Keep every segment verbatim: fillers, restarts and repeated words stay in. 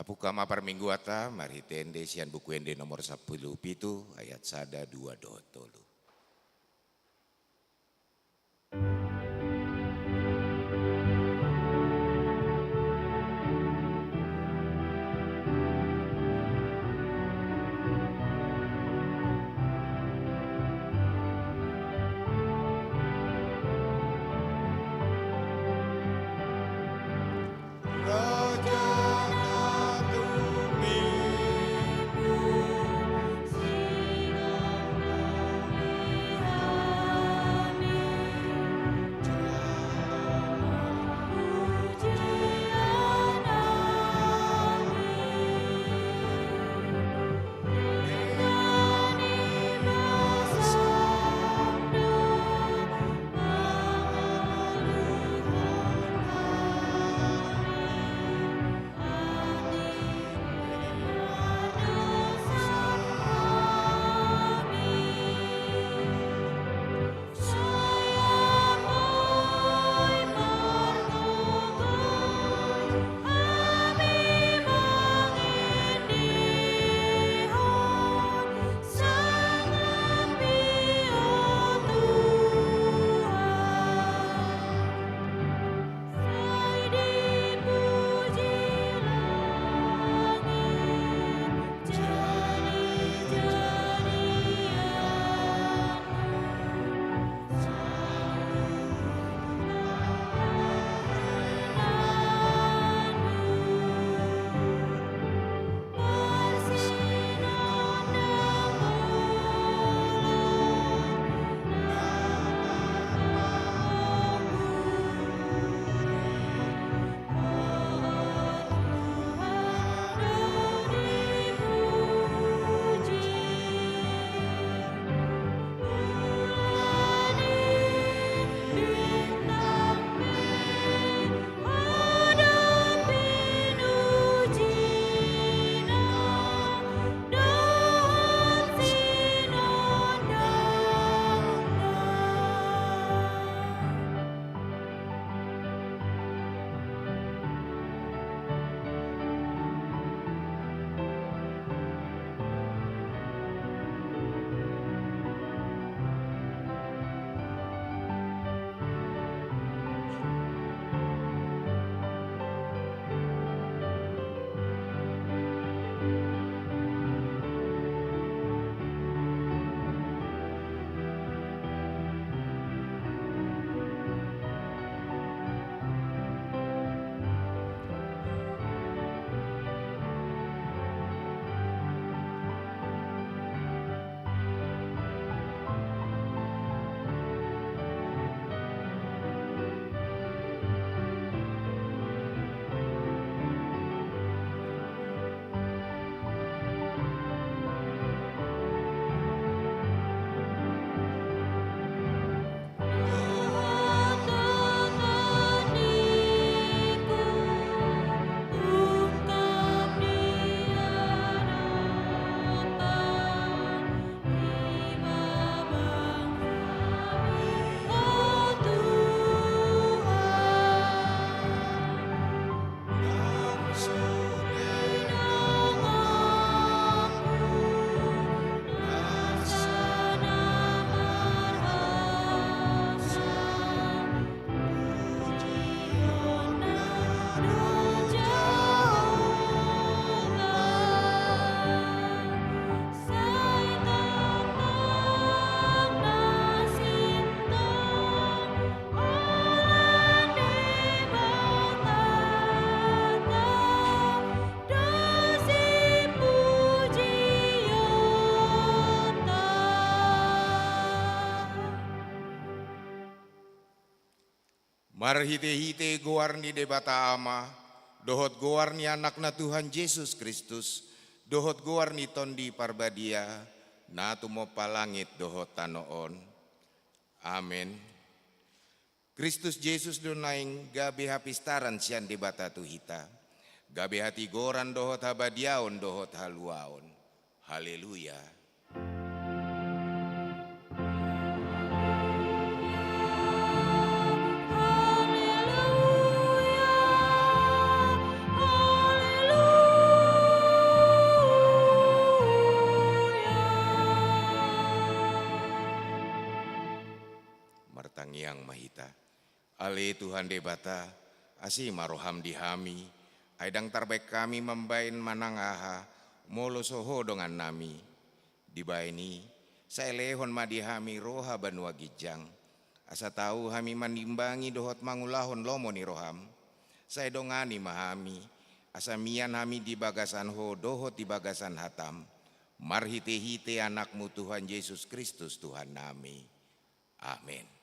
Tapungka ma parmingguanta marhite ende sian Buku Ende nomor sampulu pitu, ayat sada, dua dohot tolu. Marhitehite goar ni Debata Ama, dohot goar ni Anakna Tuhan Jesus Kristus, dohot goar ni Tondi Parbadia, na tumompa langit dohot tano on. Amen. Kristus Jesus do naeng gabe hapistaran sian Debata tu hita, gabe hatigoran dohot habadiaon dohot haluaon. Haleluya. Tangiang ma hita. Ale Tuhan Debata, asi ma roham di hami, ai ndang tarbaen hami mambaen manang aha, molo so Ho dongannami. Dibaen i, sai lehon ma di hami roha banua ginjang, asa tau hami manimbangi dohot mangulahon lomo ni roham. Sai dongani ma hami, asa mian hami di bagasan Ho dohot di bagasan hatam, marhitehite Anakmu Tuhan Jesus Kristus Tuhannami. Amen.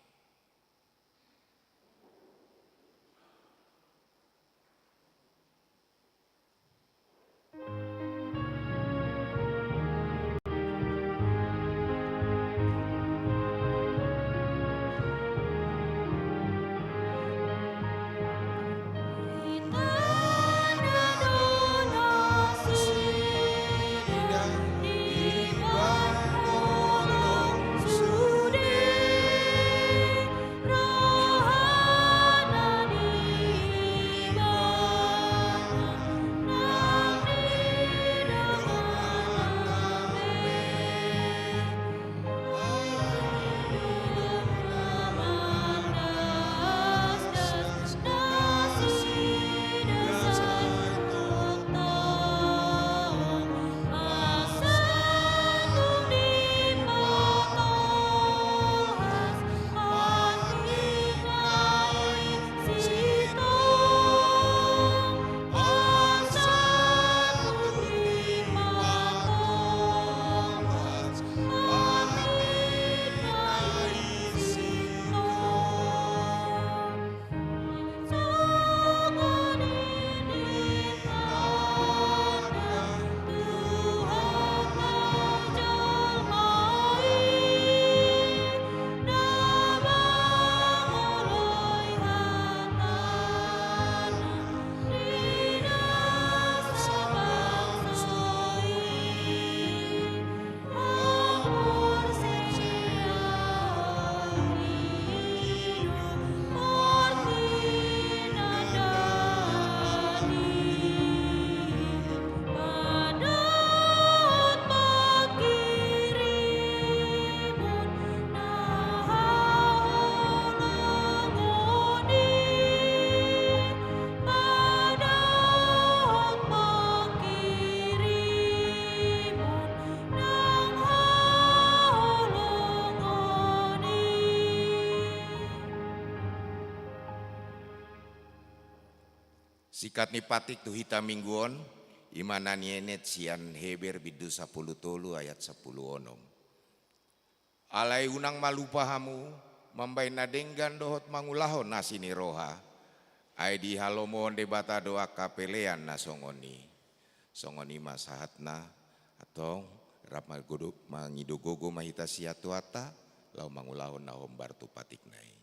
Singkat ni patik tu hita minggu on, i ma na nienet sian Heber bindu sampulu tolu ayat sampulu onom. Alai unang ma lupa hamu mambaen na denggan dohot mangulahon asi ni roha, ai dihalomohon Debata do angka pelean na songon i. Songon i ma sahatna, antong rap mangido gogo ma hita sian Tuhanta, laho mangulahon na hombar tu patikna i.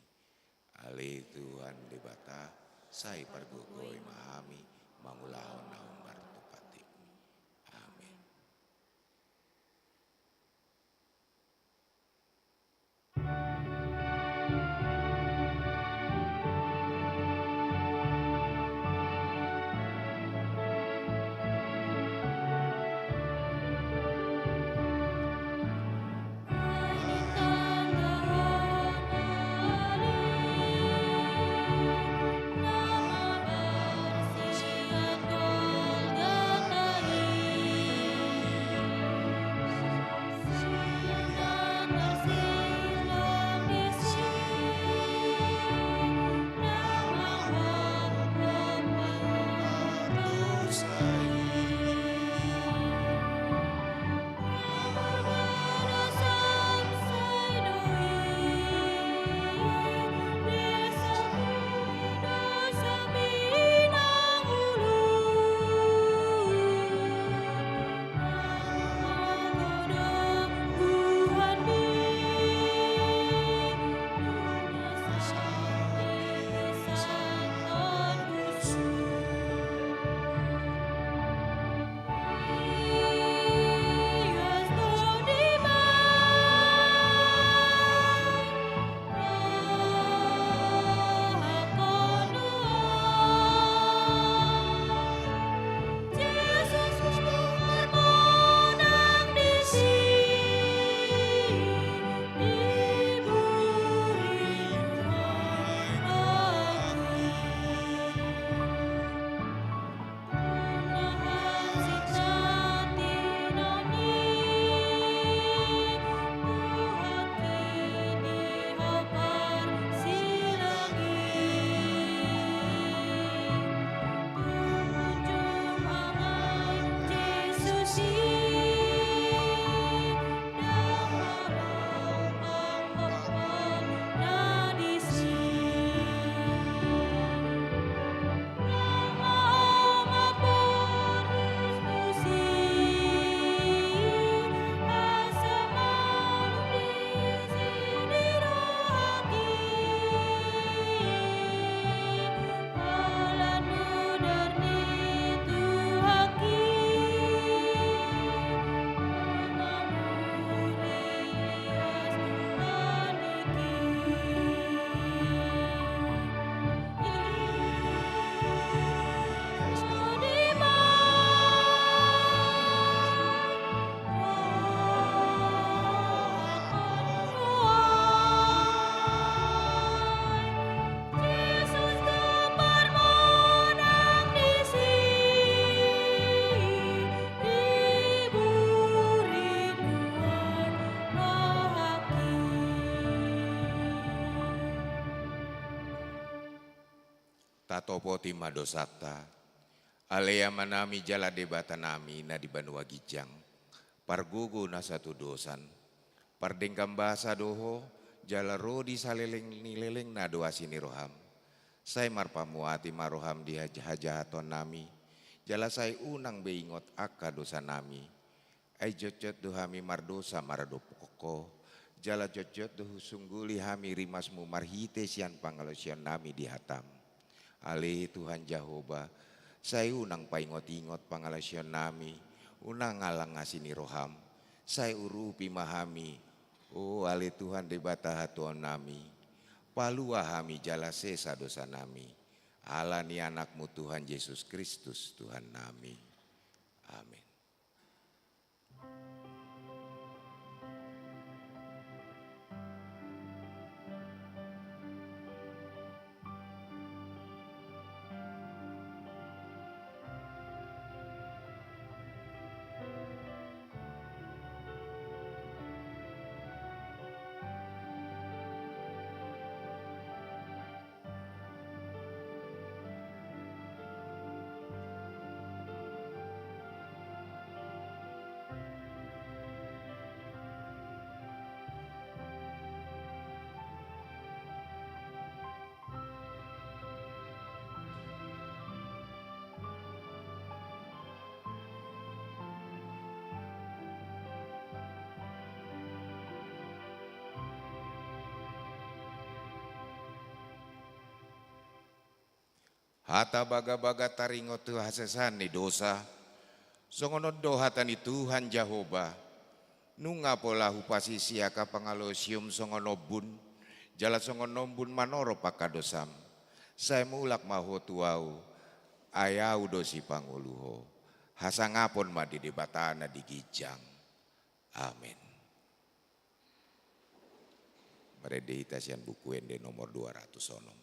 Ale Tuhan Debata, sai pargogoi ma hami mangulahon na hombar tu patikmi. Amen. Tatopoti ma dosanta. Ale Amanami jala Debatanami na di banua ginjang, pargogo na satudosan, pardenggan basa do Ho, jala ro di saleleng ni lelengna do asi ni roham. Sai marpamuati ma roham di haj-, hajahatonnami, jala sai unang be ingot angka dosanami. Ai jotjot do hami mardosa maradophon Ho, jala jotjot do husungguli hami rimasmu marhite sian pangalaosionnami di hatam. Ale Tuhan Jahowa, sai unang paingotingot pangalaosionnami, unang alang asi ni roham, sai urupi ma hami. O ale Tuhan Debata hatuaonnami, palua hami jala sesa dosanami, ala ni Anakmu Tuhan Jesus Kristus Tuhannami. Amin. Hata bagabaga taringot tu hasesaan ni dosa, songon on do hata ni Tuhan Jahowa: Nunga pola hupasisi angka pangalaosion songon ombun, jala songon ombun manorop angka dosam. Sai mulak ma ho tu Ahu, ai Ahu do sipangolu ho. Hasangapon ma di Debata na di ginjang. Amen. Marende hita sian Buku Ende nomor dua ratus onom.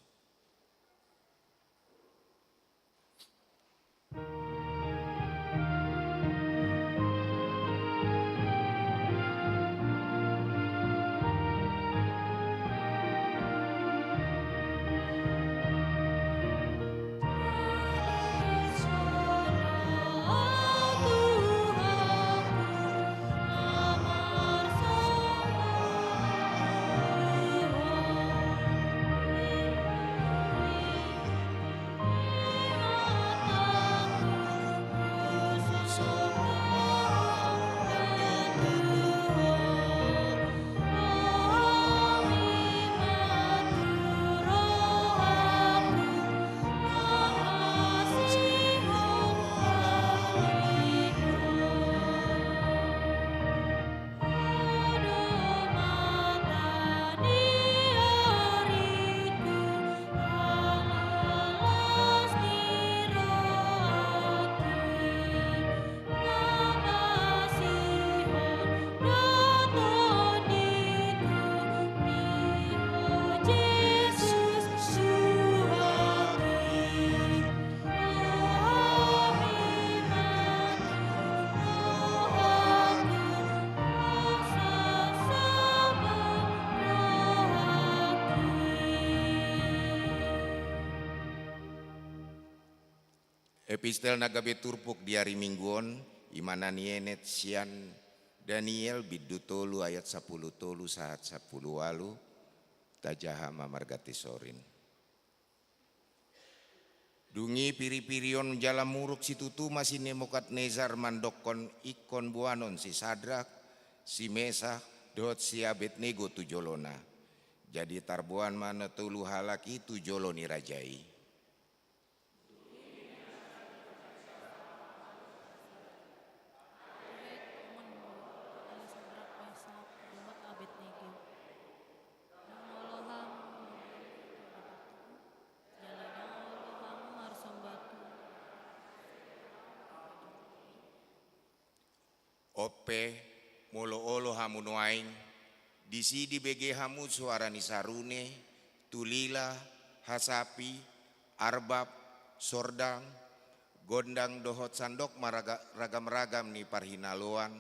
Epistel na gabe turpuk di ari Minggu on, i ma na nienet sian Daniel bindu tolu ayat sampulu tolu sahat sampulu ualu. Tajaha ma marganti sorin. Dung i piripiri on jala muruk situtu ma si Nebukadnesar mandokkon ingkon boanon si Sadrak, si Mesak, dohot si Abednego tu jolona. Jadi tarboan ma na tolu halak i tu jolo ni raja i. Tongon ho, ale Sadrak, Mesak, dohot Abednego. Ndang olo hamu, jala ndang olo hamu marsomba tu On pe, molo olo hamu nuaeng, disi dibege hamu soara ni sarune, tulila, hasapi, arbab, sordang, gondang dohot sandok maraga-, ragam-ragam ni parhinaloan,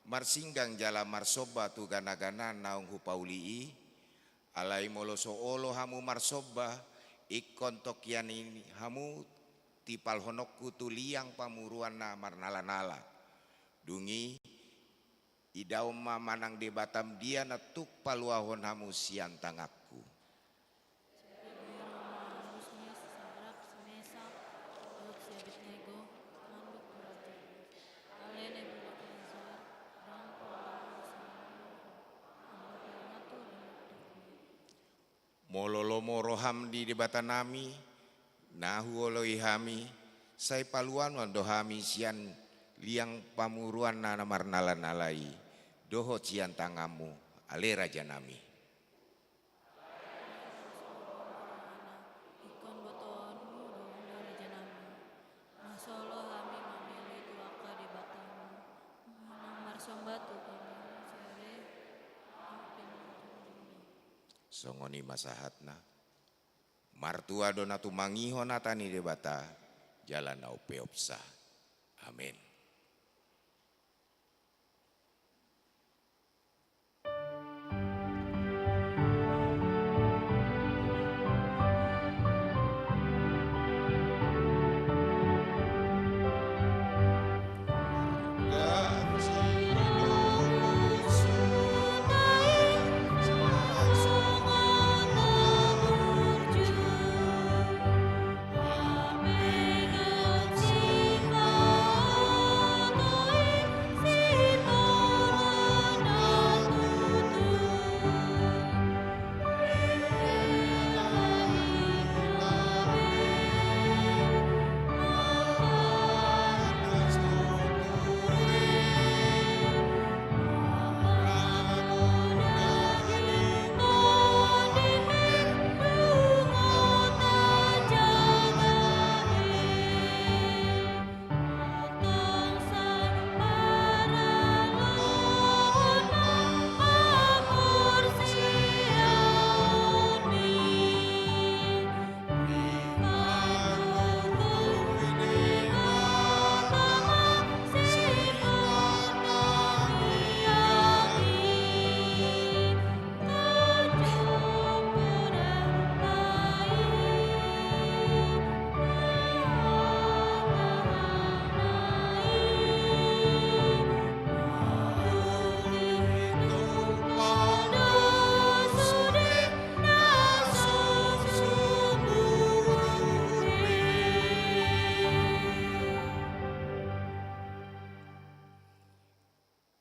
marsinggang jala marsomba tu gana-gana naung hupauli i. Alai molo so olo hamu marsomba, Ingkon tongkian i hamu tipalhononku tu liang pamoruon na marnalanala. Dung i, idaon ma manang Debatam dia na tuk paluahon hamu sian tanganku. Molo lomo roham di Debatanami, na huoloi hami, sai paluahon do hami sian liang pamoruon na marnalanala i, dohot sian tanganmu, ale Rajanami. Ingkon botoonmu do, ale Rajanami. Masa olo hami mamele tu angka debatamu, manang marsomba tu angka muse. Songon i ma sahatna. Martua do na tumangihon hata ni Debata, jala na umpeopsa. Amen.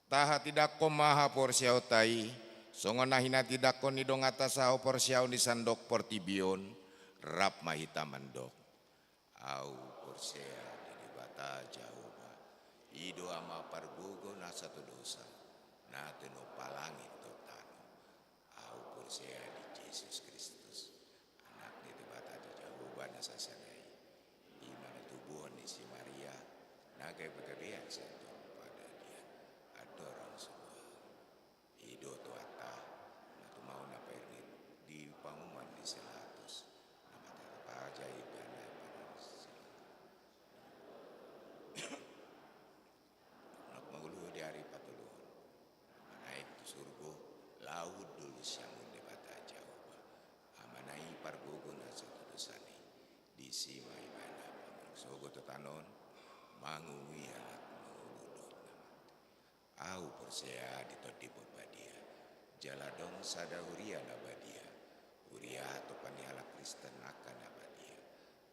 Tahatindangkon ma haporseaonta i, songon na hinatindangkon ni donganta sahaporseaon di sandok portibi on, rap ma hita mandok. Ahu porsea di Debata Jahowa, i do Ama pargogo na satu dosa, na tinompa langit dohot tano. Ahu porsea di Jesus Kristus, Anak ni Debata di Jahowa na sasada i. I ma na tubuhon ni si Maria, na gabe gabean sian Tondi Porbadia, andorang so boha. I do Tuhanta, na tumaon na pairngit di panguhuman ni si Pilatus, na martata paja ibana pada ni si Anak mangolu di ari patoluhon, na manaek tu surgo, laho hundul sian ngolu ni Debata Jahowa, Amana i pargogo na satu dosa i, disi ma ibana panguluk sogot tu tano on, manguhumi halak mangolu dohot na mate. Ahu porsea di Tondi Porbadia, jala adong sada huria na badia, huria hatopan ni halak Kristen angka na badia,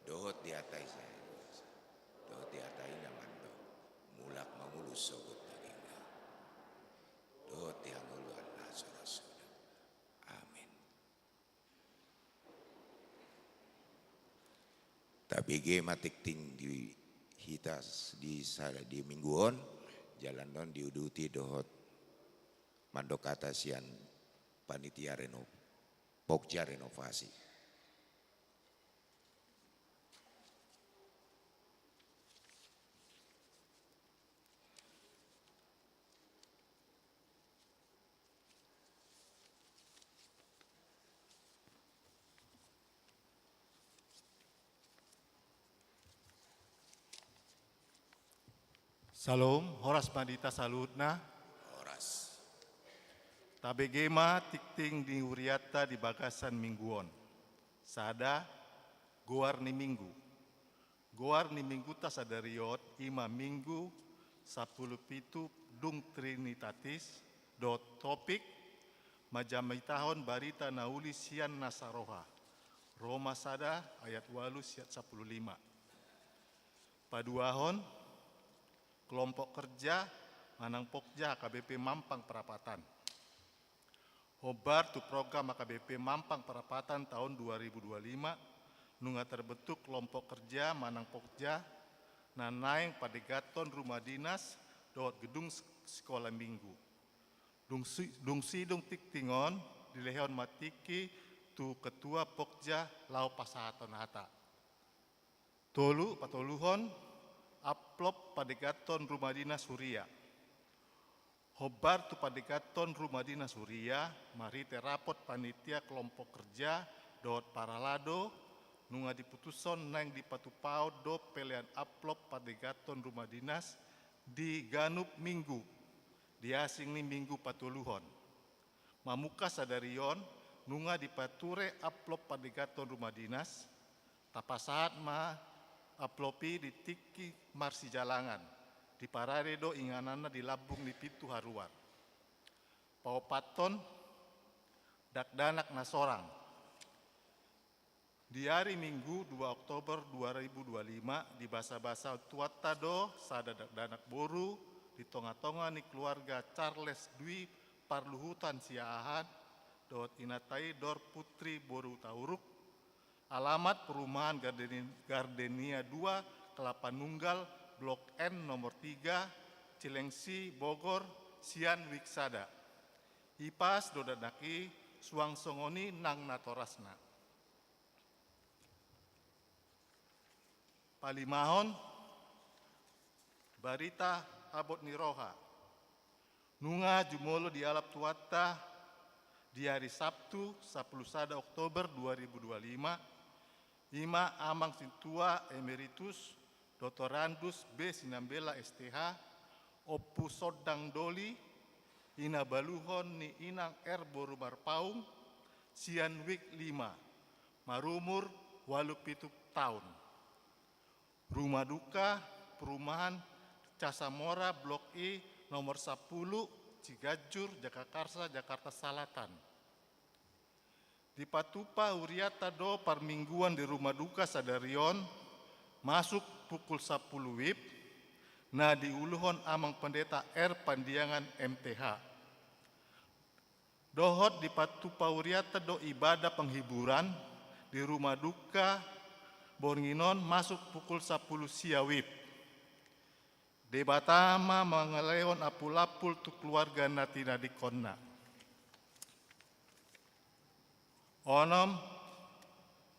dohot di hata i, dohot di hata i na mandok, mulak mangolu sogot dagingna, dohot di hangoluan na so ra suda. Amen. Tabege ma tingting di hita di sada di minggu on, jala annon diuduti dohot mandok hata sian panitia reno-, pokja renovasi. Salom, horas ma di hita saluhutna. Horas. Tabege ma tingting ni hurianta di bagasan minggu on. Sada, Goar ni Minggu. Goar ni Mingguta sadari on i ma Minggu sampulu pitu dung Trinitatis, dohot topik: Manjamitahon barita na uli sian nasa roha. Roma sada ayat ualu sian sampulu lima. Paduahon, kelompok kerja manang Pokja H K B P Mampang Perapatan. Hombar tu program H K B P Mampang Perapatan taon dua ribu dua lima, nunga terbentuk kelompok kerja manang Pokja na naeng padegathon rumah dinas dohot gedung sek-, sekolah minggu. Dung si-, dung sidung tingting on, dilehon ma tingki tu ketua Pokja laho pasahathon hata. Tolu, patoluhon, amplop padegathon rumah dinas huria. Hombar tu padegathon rumah dinas huria, marhite rapot panitia kelompok kerja dohot parhalado, nunga diputushon naeng dipatupaon do pelean amplop padegathon rumah dinas di ganup minggu, di asing ni Minggu patoluhon. Mamungka sadari on, nunga dipature amplop padegathon rumah dinas, tapasahat ma amplop i di tingki marsijalangan, diparade do ingananna di lambung ni pintu haruar. Paopathon, dakdanak na sorang. Di ari Minggu dua Oktober dua ribu dua lima, dibasabasahon tuanta do sada dakdanak boru di tongatonga ni keluarga Charles Dwi Parluhutan Siahaan dohot inanta i Dor Putri boru Tauruk, alamat perumahan Gardeni-, Gardenia dua, Kelapa Nunggal, Blok N nomor tiga, Cilengsi, Bogor, sian wijk sada. Ipas do dakdanak i, suang songon i nang natorasna. Palimahon, barita habot ni roha. Nunga jumolo dialap tuanta di ari Sabtu, sampulu sada Oktober dua ribu dua lima, i ma Amang Sintua Emeritus Doktorandus B Sinambela S T H, Ompu Sondang Doli, ina baluhon ni Inang R boru Marpaung, sian wijk lima, marumur ualu pitu taon. Rumah duka perumahan Casamora Blok E nomor sampulu, Ciganjur, Jagakarsa, Jakarta Selatan. Dipatupa hurianta do parmingguan di rumah duka sadari on, masuk pukul sampulu wib, na diuluhon Amang Pendeta R Pandiangan M T H. Dohot dipatupa hurianta do ibadah penghiburan di rumah duka borngin on masuk pukul sampulu sia wib. Debata ma mangalehon ampulampul tu keluarga na tinadingkonna. Onom,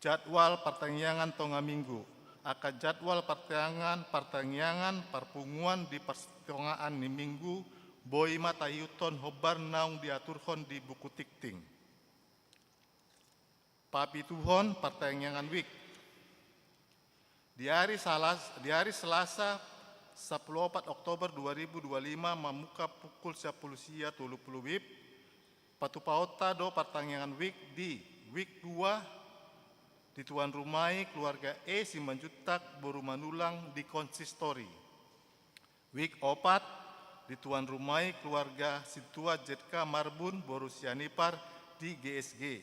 jadwal partangiangan tonga minggu. Angka jadwal partangiangan, partangiangan parpunguan di parsitongaan ni minggu boi ma taihuthon hombar naung diaturhon di buku tingting. Papituhon, partangiangan wijk. Di ari Salas-, di ari Selasa, sampulu opat Oktober dua ribu dua lima, mamungka pukul sampulu sia tolu pulu wib, patupaonta do partangiangan wijk di wijk dua, di tuan rumah i keluarga E Simanjuntak boru Manulang di konsistori. Wijk opat, di tuan rumah i keluarga Sintua Z K Marbun boru Sianipar di G S G.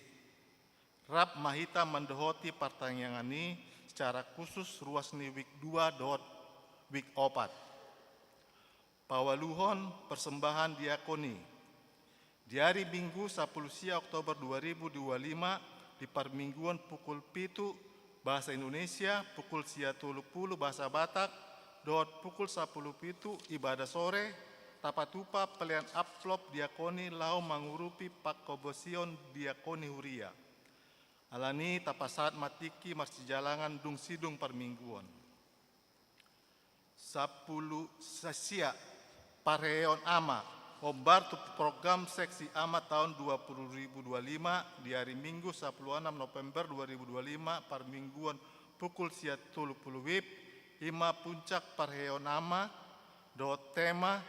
Rap ma hita mandohoti partangiangan i secara khusus ruas ni wijk dua dohot wijk opat. Paualuhon, persembahan diakoni. Di ari Minggu sampulu sia Oktober dua ribu dua lima, di parmingguan pukul pitu bahasa Indonesia, pukul sia tolu pulu bahasa Batak, dohot pukul sampulu pitu ibadah sore, tapatupa pelean amplop diakoni laho mangurupi panghobasion diakoni huria. Alani i tapasahat ma tingki marsijalangan dung sidung parmingguon. Sampulu sia, parheheon ama. Hombar tu program seksi ama taon dua pulu ribu dua lima, di ari Minggu sampulu onom November dua ribu dua lima, parmingguon pukul sia tolu pulu wib, i ma puncak parheheon ama dohot tema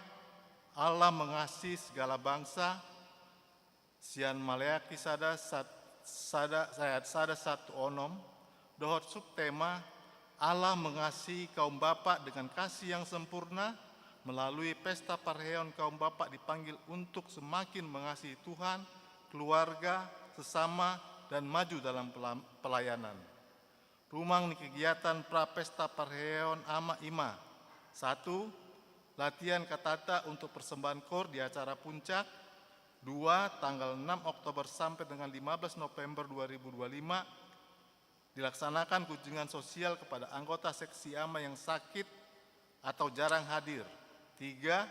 Allah mengasihi segala bangsa, sian Maleaki sada sat-, sada, ayat sada sahat tu onom. Dohot subtema, Allah mengasihi kaum bapak dengan kasih yang sempurna. Melalui pesta parheon, kaum bapak dipanggil untuk semakin mengasihi Tuhan, keluarga, sesama, dan maju dalam pelam-, pelayanan. Rumang ni kegiatan pra pesta parheon ama i ma: satu, latihan kantata untuk persembahan koor di acara puncak. Dua, tanggal enam Oktober sampai dengan lima belas November dua ribu dua lima, dilaksanakan kunjungan sosial kepada anggota seksi ama yang sakit atau jarang hadir. Tiga,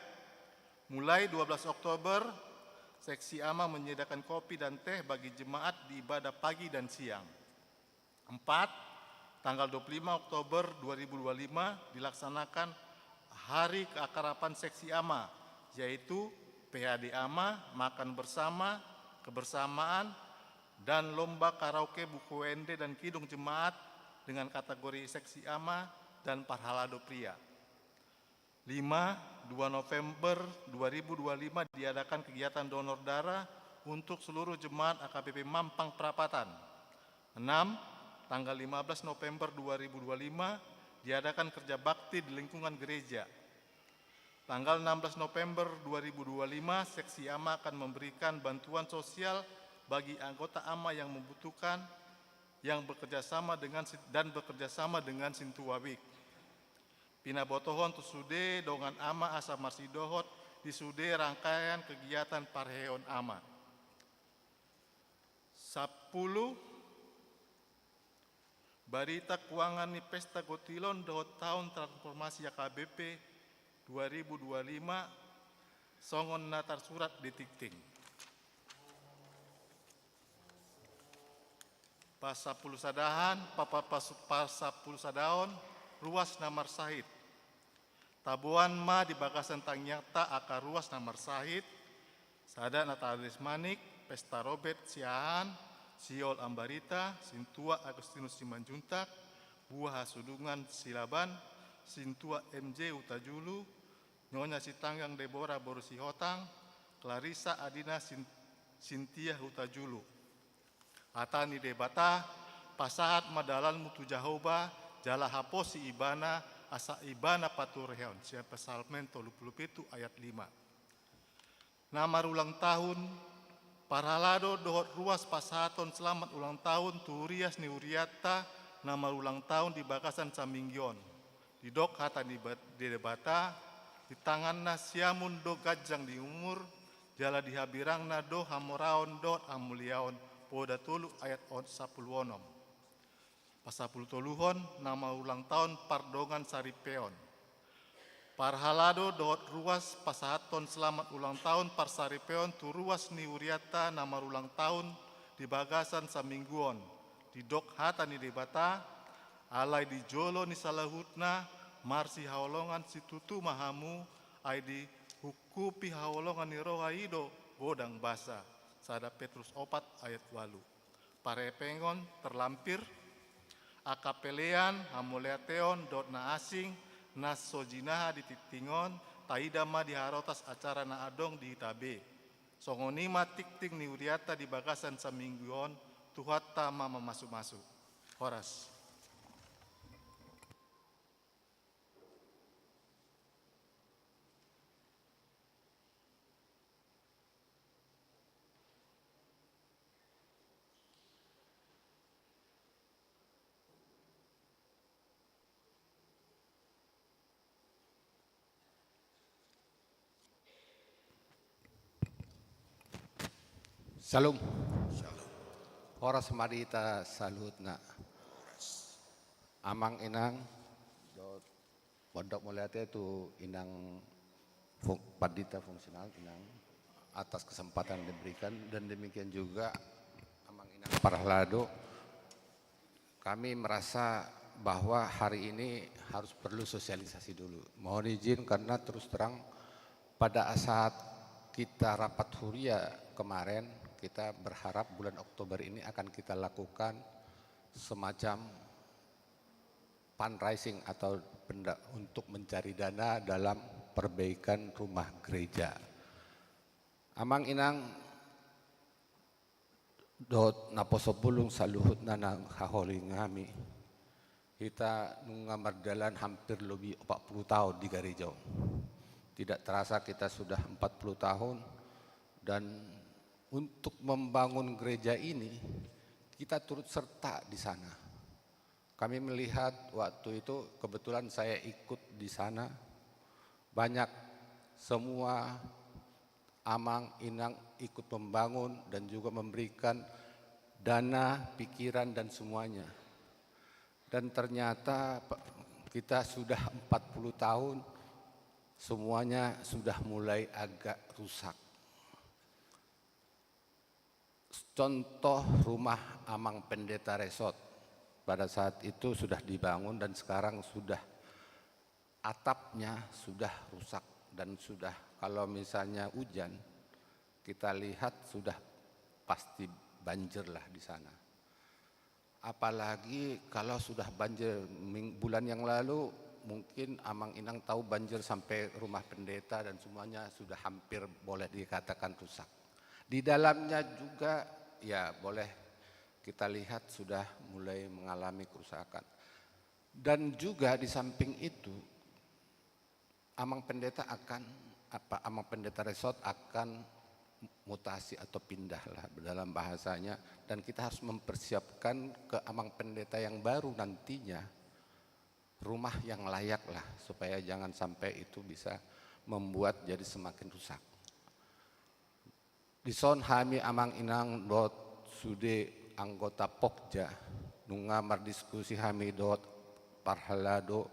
mulai dua belas Oktober, seksi ama menyediakan kopi dan teh bagi jemaat di ibadah pagi dan siang. Empat, tanggal dua puluh lima Oktober dua ribu dua lima dilaksanakan Hari Keakraban Seksi Ama, yaitu P H D ama, makan bersama, kebersamaan, dan lomba karaoke buku ende dan kidung jemaat dengan kategori seksi ama dan parhalado pria. Lima, dua November dua ribu dua lima diadakan kegiatan donor darah untuk seluruh jemaat A K B P Mampang Prapatan. Enam, tanggal lima belas November dua ribu dua lima diadakan kerja bakti di lingkungan gereja. Tanggal enam belas November dua ribu dua lima, seksi ama akan memberikan bantuan sosial bagi anggota ama yang membutuhkan, yang bekerja sama dengan si-, dan bekerja sama dengan Sintua Week. Pinabotohon tu sude dongan ama asa marsidohot di sude rangkaian kegiatan parheon ama. Sampulu, barita kuangan ni pesta gotilon dohot taon transformasi A K B P dua ribu dua lima, songon na tarsurat di tingting. Pasampulu sadahan, pa-, pa-, pas-, pasampulu sadaon, ruas na marsahit. Taboan ma di bagasan tangiangta angka ruas na marsahit, sada Natalis Manik, Pesta Robet Siahaan, Siol Ambarita, Sintua Agustinus Simanjuntak, Buah Hasudungan Silaban, Sintua M J Hutajulu, Nyonya Sitanggang Debora boru Sihotang, Clarissa Adina Sin-, Sintia Hutajulu. Hata ni Debata: Pasahat ma dalanmu tu Jahowa, jala haposi Ibana, asa Ibana paturehon. Sian Psalmen tolu pulu pitu ayat lima. Na marulang tahun, parhalado dohot ruas pasahathon selamat ulang tahun tu hurias ni hurianta na marulang tahun di bagasan saminggu on. Didok hata ni Ba-, Debata: Di tanganna siamun do ganjang ni umur, jala di habirangna do hamoraon dohot hamuliaon, Poda tolu ayat on-, sampulu onom. Pasampulu toluhon, na marulang tahun pardongan saripeon. Parhalado dohot ruas pasahathon selamat ulang tahun parsaripeon tu ruas ni hurianta na marulang tahun di bagasan saminggu on. Didok hata ni Debata: Alai di jolo ni saluhutna, marsihaholongan situtu ma hamu, ai diungkupi haholongan ni roha i do godang basa. Sada Petrus opat ayat ualu. Parhepengon terlampir, angka pelean, hamauliateon dohot na asing na so jinaha di tingting on, taida ma di harotas acara na adong di hita be. Songon i ma tingting ni hurianta di bagasan saminggu on. Tuhanta ma mamasumasu. Horas. Syalom. Horas ma di hita saluhutna. Amang, Inang, dohot mandok mauliate tu Inang fung-, Pandita Fungsional, Inang, atas kesempatan diberikan, dan demikian juga Amang Inang Parhalado. Kami merasa bahwa hari ini harus perlu sosialisasi dulu. Mohon izin karena terus terang pada saat kita rapat huria kemarin, kita berharap bulan Oktober ini akan kita lakukan semacam fundraising atau penda-, untuk mencari dana dalam perbaikan rumah gereja. Amang Inang, Dohot naposo bulung saluhutna na haholongi hami. Hita nunga mardalan hampir lobi opat puluh tahun di gareja on. Tidak terasa kita sudah empat puluh tahun, dan untuk membangun gereja ini, kita turut serta di sana. Kami melihat waktu itu, kebetulan saya ikut di sana, banyak semua amang, inang ikut membangun dan juga memberikan dana, pikiran, dan semuanya. Dan ternyata, Pak, kita sudah empat puluh tahun, semuanya sudah mulai agak rusak. Contoh rumah Amang Pendeta Resot, pada saat itu sudah dibangun dan sekarang sudah, atapnya sudah rusak dan sudah, kalau misalnya hujan, kita lihat sudah pasti banjir lah di sana. Apalagi kalau sudah banjir ming-, bulan yang lalu, mungkin amang inang tahu banjir sampai rumah pendeta dan semuanya sudah hampir boleh dikatakan rusak. Di dalamnya juga, ya, boleh kita lihat sudah mulai mengalami kerusakan. Dan juga di samping itu, Amang Pendeta akan, apa, Amang Pendeta Resot akan mutasi atau pindah lah dalam bahasanya, dan kita harus mempersiapkan ke Amang Pendeta yang baru nantinya rumah yang layak lah, supaya jangan sampai itu bisa membuat jadi semakin rusak. Dison hami amang inang dohot sude anggota Pokja, nunga mardiskusi hami dohot parhalado,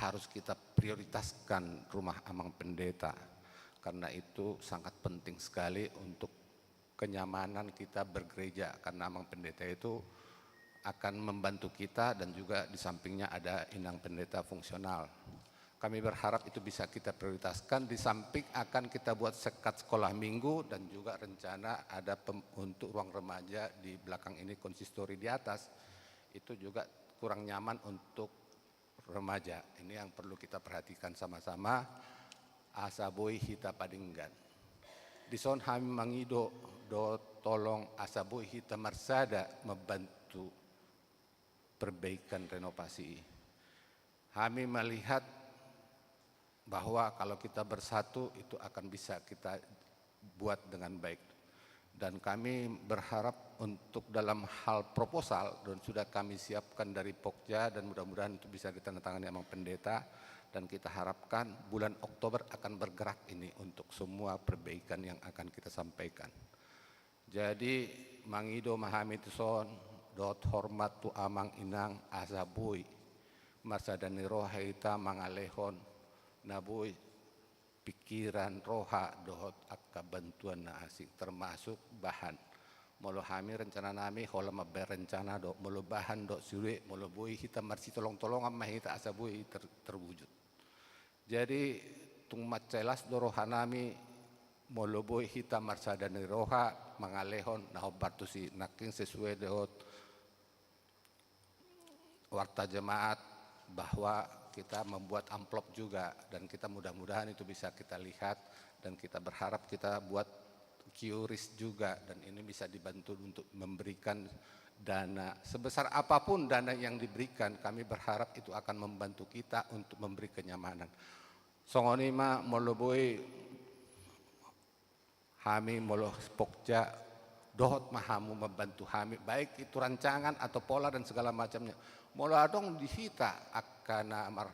harus kita prioritaskan rumah Amang Pendeta. Karena itu sangat penting sekali untuk kenyamanan kita bergereja, karena Amang Pendeta itu akan membantu kita dan juga di sampingnya ada Inang Pendeta fungsional. Kami berharap itu bisa kita prioritaskan, di samping akan kita buat sekat sekolah minggu dan juga rencana ada pem-, untuk ruang remaja di belakang ini, konsistori di atas, itu juga kurang nyaman untuk remaja. Ini yang perlu kita perhatikan sama-sama, asa boi hita padenggan. Dison hami mangido dohot tolong asa boi hita marsada membantu perbaikan renovasi. Hami melihat bahwa kalau kita bersatu, itu akan bisa kita buat dengan baik. Dan kami berharap untuk dalam hal proposal, dan sudah kami siapkan dari Pokja, dan mudah-mudahan itu bisa ditandatangani Amang Pendeta, dan kita harapkan bulan Oktober akan bergerak ini untuk semua perbaikan yang akan kita sampaikan. Jadi, mangido ma hami tuson, dohot hormat tu amang inang, asa boi marsada ni roha hita mangalehon na boi, pikiran, roha, dohot angka bantuan na asing, termasuk bahan. Molo hami rencana nami, holan mambaen rencana do, molo bahan dohot sude, molo boi hita marsitolong-tolongan ma hita asa boi ter-, terwujud. Jadi, tung mansai las do roha nami, molo boi hita marsada ni roha, mangalehon na hombar tusi, nangkin sesuai dohot warta jemaat, bahwa kita membuat amplop juga, dan kita mudah-mudahan itu bisa kita lihat, dan kita berharap kita buat kiuris juga, dan ini bisa dibantu untuk memberikan dana. Sebesar apapun dana yang diberikan, kami berharap itu akan membantu kita untuk memberi kenyamanan. Songon i ma molo boi hami, molo Pokja, dohot ma hamu membantu hami, baik itu rancangan atau pola dan segala macamnya. Molo adong di hita angka na mar-,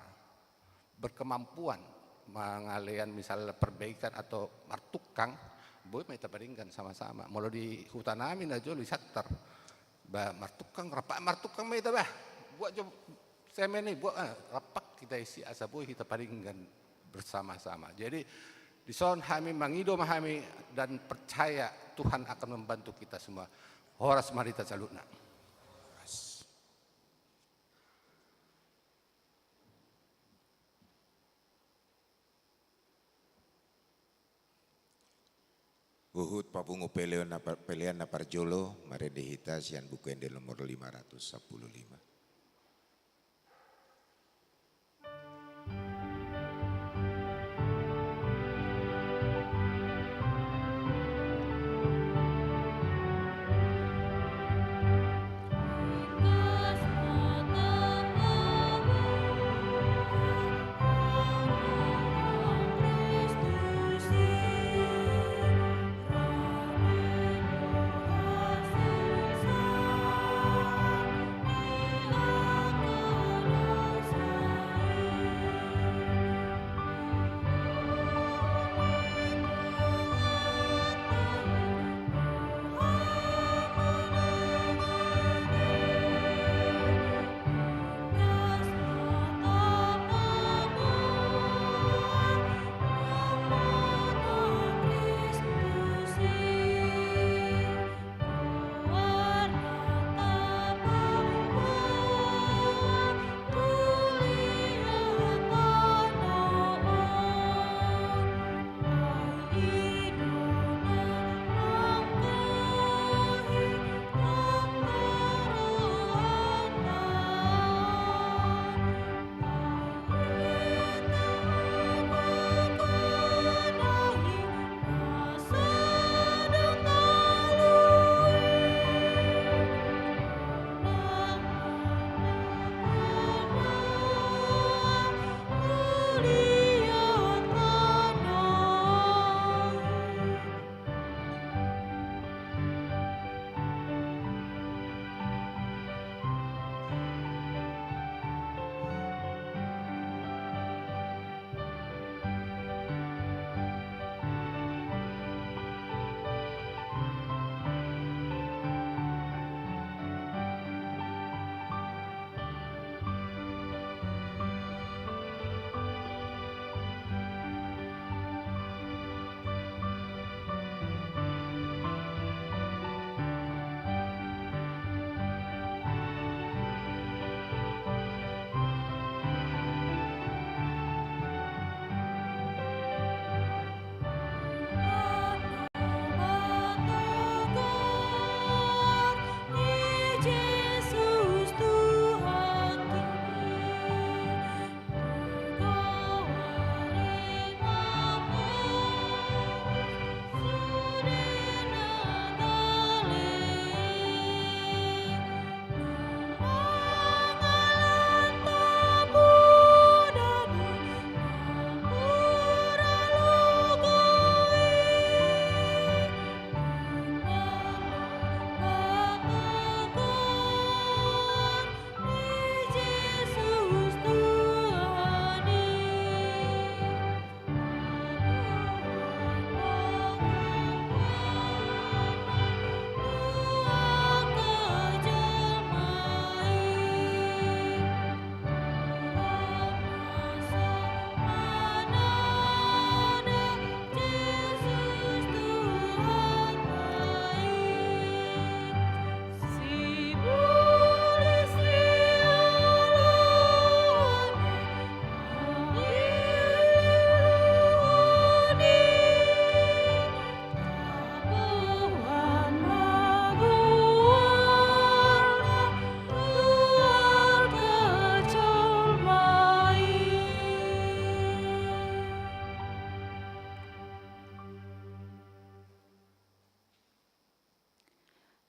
berkemampuan mangalean misalnya perbaikan atau martukang, boi ma hita padenggan sama-sama. Molo di huta nami na jolo di Santar, bah, martukang, rap martukang ma hita, bah. Buat jo semen i, buat, ah, rap hita isi asa boi hita padenggan bersama-sama. Jadi, dison hami mangido ma hami dan percaya Tuhan akan membantu kita semua. Horas ma di hita saluhutna. Huhut papungu pelean na par-, pelean na parjolo, marende hita sian Buku Ende nomor lima ratus sampulu lima.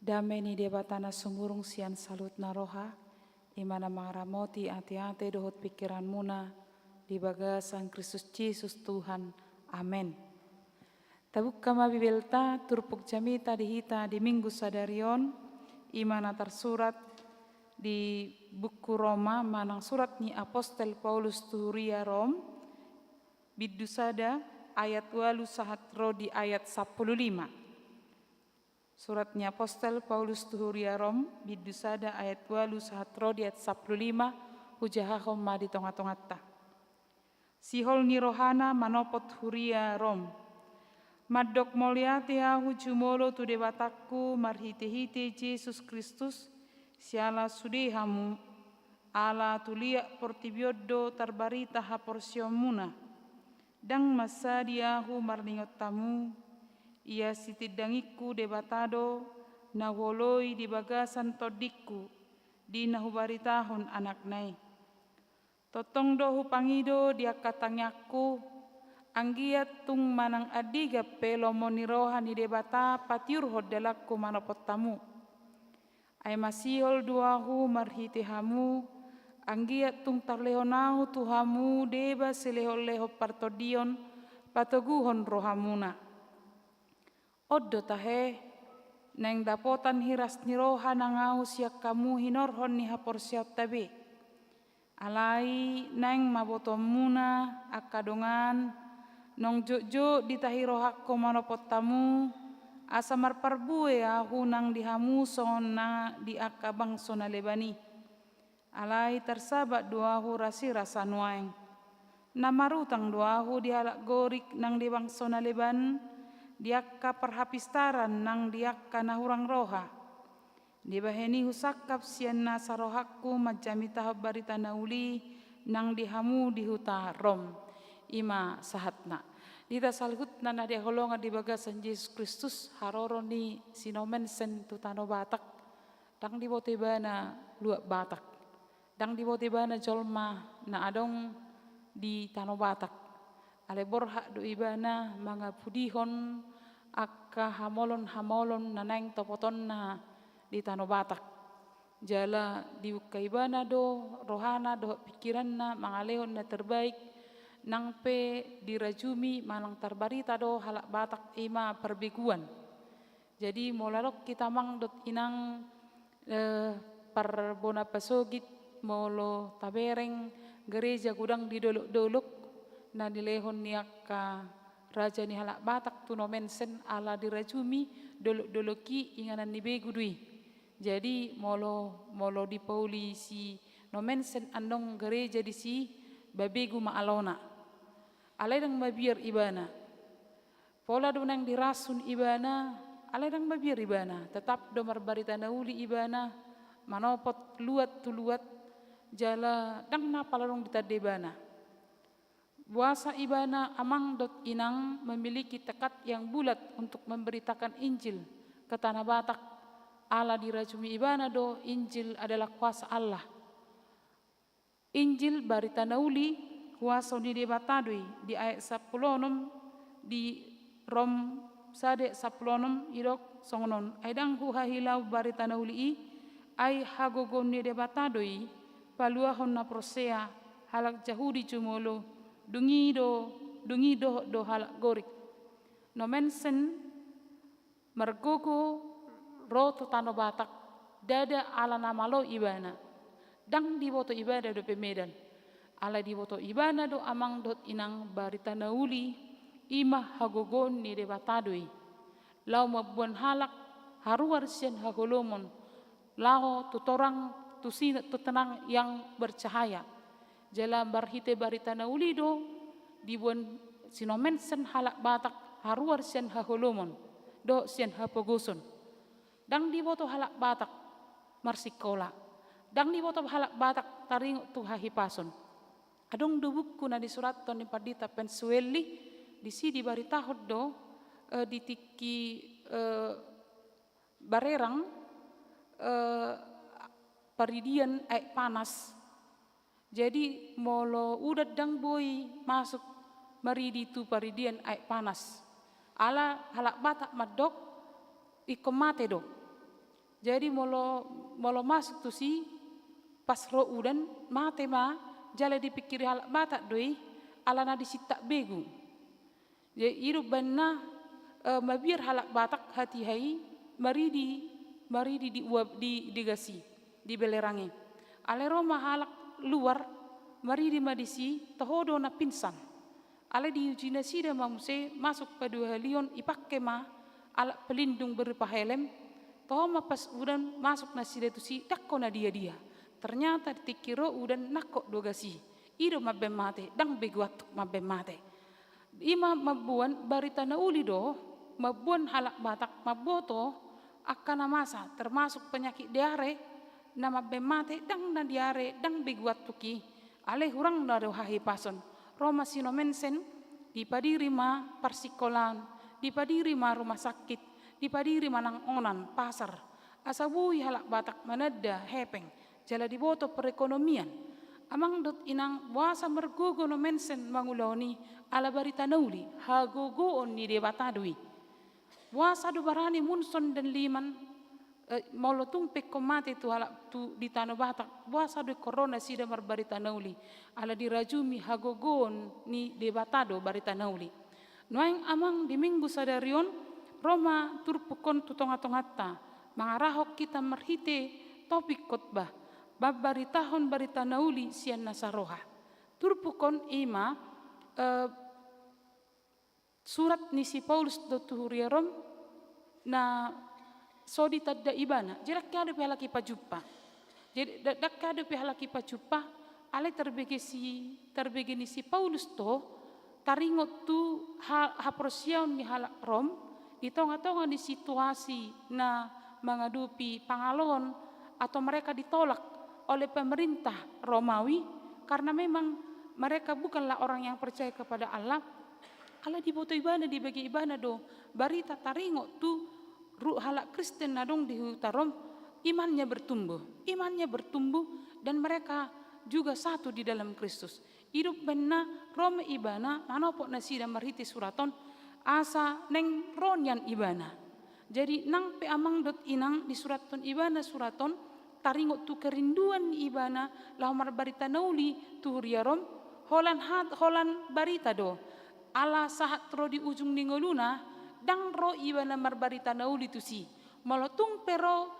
Dame ni Debata na sumurung sian saluhutna roha, i ma na mangaramoti ateate dohot pingkiranmuna di bagasan Kristus Jesus Tuhan. Amen. Tabuka ma Bibelta, turpuk jamita di hita di Minggu sadari on, i ma na tarsurat di buku Roma, manang surat ni apostel Paulus tu huria Rom, bindu sada ayat ualu sahat ro di ayat sampulu lima. Surat ni apostel Paulus tu huria Rom, bindu sada ayat ualu sahat ro di ayat sampulu lima, hujahahon ma di tongatonganta. Sihol ni rohana manopot huria Rom. Mandok mauliate ahu jumolo tu Debatangku marhitehite Jesus Kristus, siala sude hamu, ala tu liat portibi on do tarbarita haporseaonmuna. Ndang mansadi ahu marningot hamu, ia sitindangingku Debata do na huoloi di bagasan tondingku, di na hubaritahon Anakna i. Tongtong do hupangido di angka tangiangku, anggiat tung manang andigan pe lomo ni roha ni Debata patiurhon dalanku manopot hamu. Ai masihol do ahu marhite hamu, anggiat tung tarlehon ahu tu hamu deba silehonlehon partondion, patoguhon rohamuna. On do tahe, naeng dapotan hiras ni roha nang ahu sian hamu hinorhon ni haporseaonta be. Alai naeng ma botoonmuna angka dongan, naung jotjot ditahi rohangku manopot hamu, asa marparbue ahu nang di hamu songon na di angka bangso na leban i. Alai tarsabat do ahu rasirasa nuaeng. Na marutang do ahu di halak Gorik nang di bangso na leban, di angka parhapistaran nang di angka na hurang roha. Dibahen i husangkap sian nasa rohangku manjamitahon barita na uli nang di hamu di huta Rom. I ma sahatna. Di hita saluhutna na hinaholongan di bagasan Jesus Kristus, haroro ni si Nommensen tu tano Batak, ndang diboto ibana luat Batak. Ndang diboto ibana jolma na adong di tano Batak. Alai borhat do ibana mangapudihon angka hamaolon-hamaolon na naeng topotonna di tano Batak. Jala dibuka ibana do rohana dohot pingkiranna mangalehon na terbaik, nang pe dirajumi manang tarbarita do halak Batak i ma parbeguan. Jadi molo adong hita amang dohot inang, eh, parbona pasogit, molo tabereng gareja godang di dolok-dolok na nilehon ni angka raja ni halak Batak tu Nommensen ala dirajumi dolok-dolok i inganan ni begu do i. Jadi molo, molo dipauli si Nommensen annon gareja disi, babegu ma alona. Alai ndang mabiar ibana. Pola do naeng dirasun ibana, alai ndang mabiar ibana, tetap do marbarita na uli ibana, manopot luat tu luat, jala ndang na pala adong ditanda ibana. Boasa ibana amang dohot inang memiliki tekad yang bulat untuk memberitakan Injil ke tanah Batak, ala dirajumi ibana do Injil adalah kuasa Allah. Injil barita na uli, huaso ni Debata do i, di ayat sampulu onom di Rom sada sampulu onom didok songon on, ai ndang huhahilaon barita na uli i, ai hagogoon ni Debata do i, paluahon na porsea, halak Jahudi jumolo, dung i do, dung i dohot do halak Gorik. Nommensen margogo ro tu tano Batak, ndada ala na malo ibana. Ndang diboto ibana dope Medan. Alai diboto ibana do amang dohot inang barita na uli, i ma hagogoon ni Debata do i. Laho mamboan halak haruar sian haholomon, laho tu torang, tu sina-, tu tenang yang bercahaya. Jala marhite barita na uli do, diboan si Nommensen halak Batak haruar sian haholomon, dohot sian hapogoson. Ndang diboto halak Batak marsikola. Ndang diboto halak Batak taringot tu hahipason. Adong do buku na disurathon ni Pandita Pensuelli, disi dibaritahon do, eh, di tingki, eh, Barerang, eh, paridian aek panas. Jadi molo udan ndang boi masuk maridi tu paridian aek panas. Ala halak Batak mandok ingkon mate do. Jadi molo, molo masuk tusi, pas ro udan, mate ma, jala dipingkiri halak Batak do i, alana disintak begu. Jadi i do umbahen na, eh, mabiar halak Batak hatiha i maridi, maridi di uap, di, di gas i, di belerang i. Alai ro ma halak luar, maridi ma disi, toho do na pingsan. Alai diuji nasida ma muse masuk paduahalihon, ipangke ma alat pelindung berupa helm, toho ma pas udan masuk nasida tusi, ndang ho na dia-dia. Ternyata di tingki ro udan nangkok do gas i. I do mambahen mate, ndang begu antuk mambahen mate. I ma mamboan barita na uli do, mamboan halak Batak mamboto angka na masa, termasuk penyakit diare, na mambahen mate, ndang na diare, ndang begu antuk i. Alai hurang na do hahipason. Ro ma si Nommensen, dipadiri ma parsingkolaan, dipadiri ma rumah sakit, dipadiri ma nang onan, pasar. Asa boi halak Batak mananda hepeng, jala diboto perekonomian. Amang dohot inang, boasa margogo Nommensen mangulahon i? Ala barita na uli, hagogoon ni Debata do i. Boasa do barani Munson dan Liman, eh, molo tung pe ingkon mate tu halak tu di tano Batak, boasa do ingkon ro nasida marbarita na uli? Ala dirajumi hagogoon ni Debata do barita na uli. Nuaeng amang, di Minggu sadari on, ro ma turpuk on tu tonga-tonganta, mangarahon hita marhite topik khotbah, mambaritahon barita na uli sian nasa roha. Turpuk on i ma, eh, surat ni si Paulus do tu huria Rom, na so ditanda ibana. Jadi ndang hea dope halak i pajumpa. Jadi ndang hea dope halak i pajumpa, alai tarbege si, tarbege ni si Paulus do taringot tu ha-, haporseaon ni halak Rom di tonga-tonga ni situasi na mangadopi pangalohon atau mereka ditolak oleh pemerintah Romawi karena memang mereka bukanlah orang yang percaya kepada Allah. Ala diboto ibana, dibege ibana do barita taringot tu ru-, halak Kristen na adong di huta Rom, imannya bertumbuh, imannya bertumbuh, dan mereka juga satu di dalam Kristus. I do umbahen na ro ma ibana manopot nasida marhite surat on, asa naeng ro nian ibana. Jadi nang pe amang dohot inang, disuratton ibana surat on, taringot tu kerinduan ni ibana laho marbarita na uli tu huria Rom, holan hat-, holan barita do. Ala sahat ro di ujung ni ngoluna, ndang ro ibana marbarita na uli tusi. Molo tung pe ro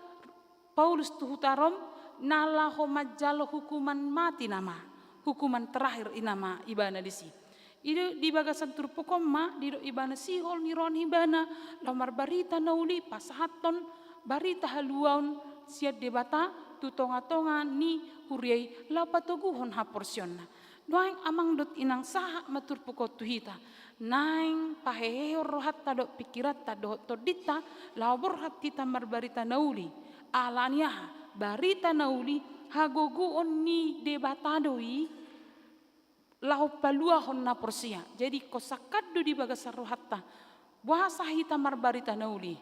Paulus tu huta Rom, na laho manjalo hukuman mati nama, hukuman terakhir i nama ibana disi. I do di bagasan turpuk on ma didok ibana sihol ni roha ni ibana laho marbarita na uli, pasahathon barita haluaon sian Debata tu tonga-tonga ni huria i laho patoguhon haporseaonna. Nuaeng amang dohot inang, sahat ma turpuk on tu hita. Naeng pahehehon rohanta dohot pingkiranta dohot tondinta laho borhat hita marbarita na uli. Ala ni aha? Barita na uli hagogoon ni Debata do i laho paluahon na porsea. Jadi ingkon sangkap do di bagasan rohanta, boasa hita marbarita na uli?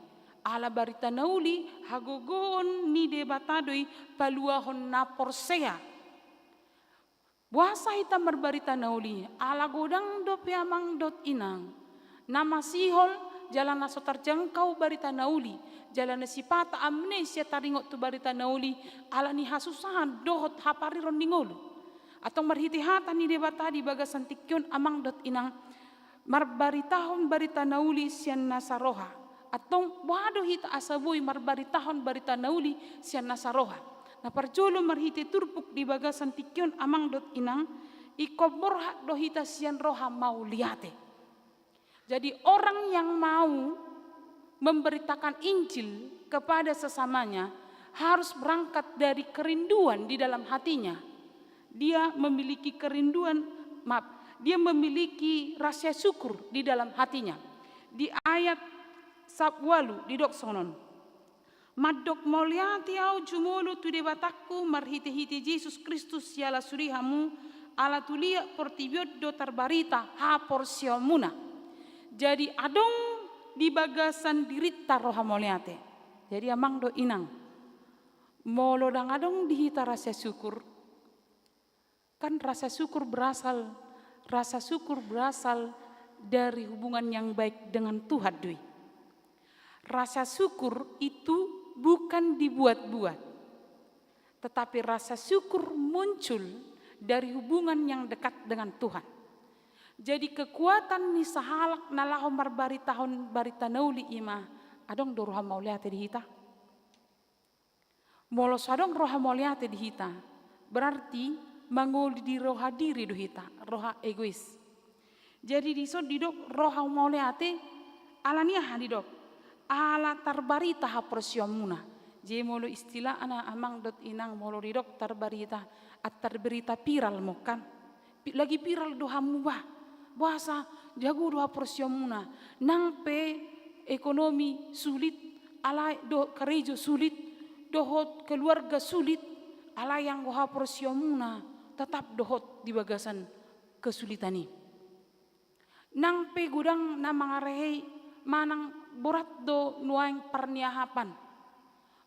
Ala barita na uli hagogoon ni Debata do i paluahon na porsea. Boasa hita marbarita na uli? Ala godang dope amang dohot inang na masihol jala na so tarjangkau barita na uli, jala na sipata amnesia taringot tu barita na uli, ala ni hasusahan dohot hapariron ni ngolu. Antong marhite hata ni Debata di bagasan tingki on amang dohot inang, marbaritahon barita na uli sian nasa roha. Antong boha do hita asa boi marbaritahon barita na uli sian nasa roha? Na parjolo, marhite turpuk di bagasan tingki on amang dohot inang, ingkon borhat do hita sian roha mauliate. Jadi orang yang mau memberitakan Injil kepada sesamanya harus berangkat dari kerinduan di dalam hatinya. Dia memiliki kerinduan, maaf, dia memiliki rasa syukur di dalam hatinya. Di ayat sap-, ualu didok songon on. Mandok mauliate ahu jumolo tu Debatangku marhitehite Jesus Kristus siala sude hamu, ala tu liat portibi on do tarbarita haporseaonmuna. Jadi adong di bagasan dirinta roha mauliate. Jadi amang dohot inang, molo ndang adong di hita rasa syukur, kan rasa syukur berasal, rasa syukur berasal dari hubungan yang baik dengan Tuhan do i. Rasa syukur itu bukan dibuat-buat, tetapi rasa syukur muncul dari hubungan yang dekat dengan Tuhan. Jadi kekuatan ni sahalak na laho marbaritahon barita na uli i ma, adong do roha mauliate di hita? Molo so adong roha mauliate di hita, berarti mangoli di roha diri do hita, roha egois. Jadi dison didok roha mauliate, ala ni aha didok? Ala tarbarita haporseaonmuna. Jadi molo istilahna amang dohot inang, molo didok tarbarita, ah, tarbarita viral mo kan. Pi-, lagi viral do hamu bah. Boasa, jago do haporseaonmuna. Nang pe ekonomi sulit, alai dohot karejo sulit, dohot keluarga sulit, alai anggo haporseaonmuna tetap do hot di bagasan kesulitan i. Nang pe godang na mangarehei manang borat do nuaeng parniahapan.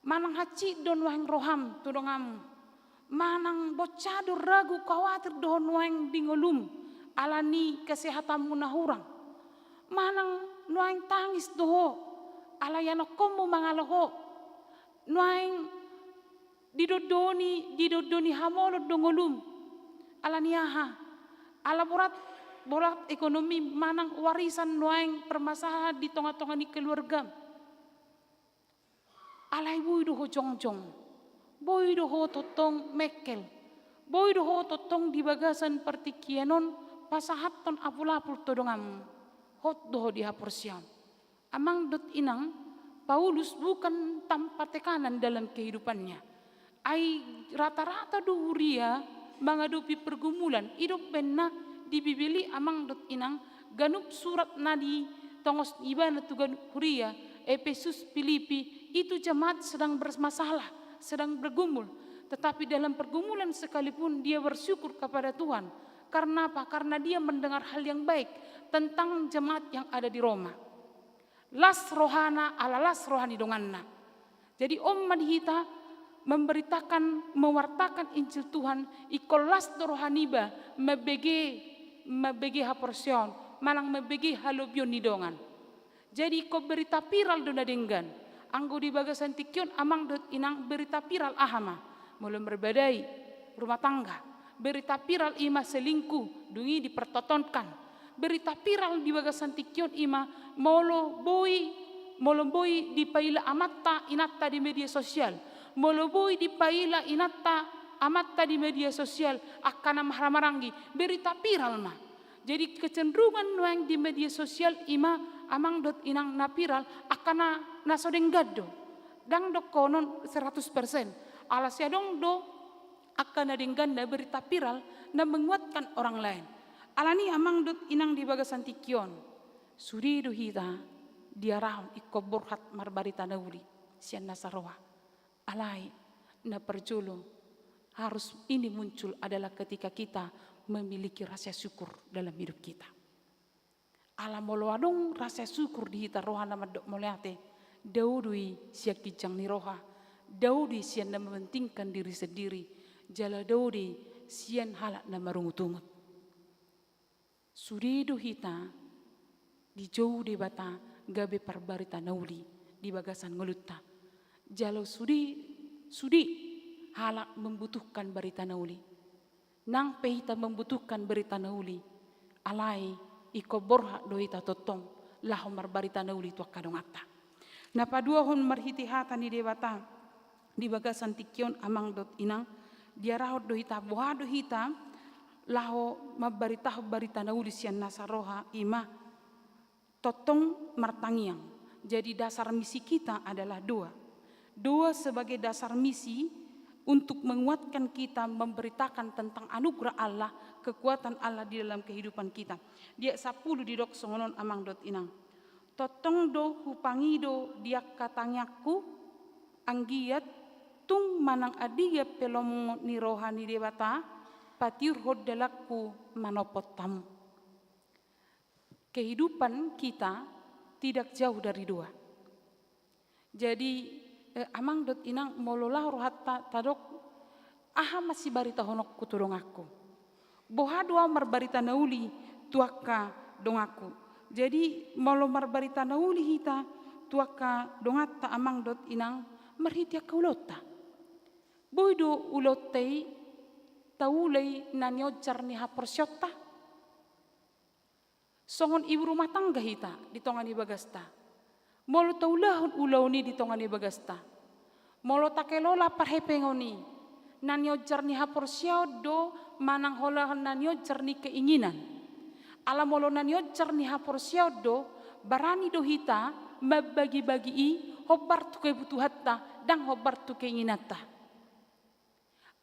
Manang hansit do nuaeng roham tu donganmu. Manang bonsa do ragu, khawatir do ho nuaeng di ngolum ala ni kesehatanmu na hurang. Manang nuaeng tangis do ho ala ianakkonmu mangalo ho. Nuaeng didondoni, didondoni hamolon do ngolum. Ala ni aha? Ala borat, borat ekonomi manang warisan nuaeng permasalahan di tonga-tonga ni keluargam. Alai boi do ho jongjong, boi do ho tongtong mengkel, boi do ho tongtong di bagasan partingkian on pasahathon apul-apul tu donganmu. Hot do ho di haporseaon. Amang dohot inang, Paulus bukan tanpa tekanan dalam kehidupannya. Ai rata-rata do huria mangadopi pergumulan, i do umbahen na di Bibel i amang dohot inang, ganup surat na ditongos ibana tu ganup huria, Epesus, Pilipi, itu jemaat sedang bermasalah, sedang bergumul. Tetapi dalam pergumulan sekalipun dia bersyukur kepada Tuhan. Karena apa? Karena dia mendengar hal yang baik tentang jemaat yang ada di Roma. Las rohana, ala las roha ni donganna. Jadi on ma di hita memberitakan, mewartakan Injil Tuhan, ingkon las do roha niba mambege, mambege haporseaon, manang mambege halobion ni dongan. Jadi ingkon berita viral do na denggan. Anggo di bagasan tingki on amang dohot inang, berita viral aha ma? Molo marbadai rumah tangga, berita viral i ma selingkuh, dung i dipertontonkan. Berita viral di bagasan tingki on i ma molo boi, molo boi dipaila amanta inanta di media sosial. Molo boi dipaila inanta amanta di media sosial angka na marhahamaranggi, berita viral ma. Jadi kecenderungan nuaeng di media sosial i ma amang dohot inang na viral angka na, na so denggan do. Ndang dohonon seratus persen. Ala sai adong do angka na denggan na berita viral na menguatkan orang lain. Ala ni amang dohot inang di bagasan tingki on, sude do hita diarahon ingkon borhat marbarita na uli sian nasa roha. Alai na parjolo harus ini muncul adalah ketika kita memiliki rasa syukur dalam hidup kita. Ala molo adong rasa syukur di hita, roha na mandok mauliate, dao do i sian ginjang ni roha, dao do i sian na mementingkan diri sendiri, jala dao do i sian halak na marungut-ungut. Sude do hita dijou Debata gabe parbarita na uli di bagasan ngolunta. Jala sude, sude halak membutuhkan barita na uli. Nang pe hita membutuhkan barita na uli, alai ingkon borhat do hita tongtong laho marbarita na uli tu angka donganta. Na paduahon, marhite hata ni Debata di bagasan tingki on amang dohot inang, diarahon do hita, boha do hita laho mambaritahon barita na uli sian nasa roha, i ma tongtong martangiang. Jadi dasar misi kita adalah doa. Doa sebagai dasar misi untuk menguatkan kita memberitakan tentang anugerah Allah, kekuatan Allah di dalam kehidupan kita. Di ayat sampulu didok songon on amang dohot inang. Tongtong do hupangido di angka tangiangku, anggiat tung manang andigan pe lomo ni roha ni Debata patiurhon dalanku manopot hamu. Kehidupan kita tidak jauh dari doa. Jadi, eh, amang dohot inang, molo laho rohanta tadok, aha ma sibaritahononku tu donganku? Boha do ahu marbarita na uli tu angka donganku? Jadi molo marbarita na uli hita tu angka donganta amang dohot inang, marhite angka ulaonta. Boi do ulaonta i taula i na nionjar ni haporseaonta? Songon ibu rumah tangga hita di tonga ni bagasta. Molo taulahon ulaon i di tonga ni bagasta, molo takelola parhepengon i, na nionjar ni haporseaon do manang holan na nionjar ni keinginan. Ala molo na nionjar ni haporseaon do, barani do hita mambagibagi i hombar tu kebutuhanta, ndang hombar tu keinginanta.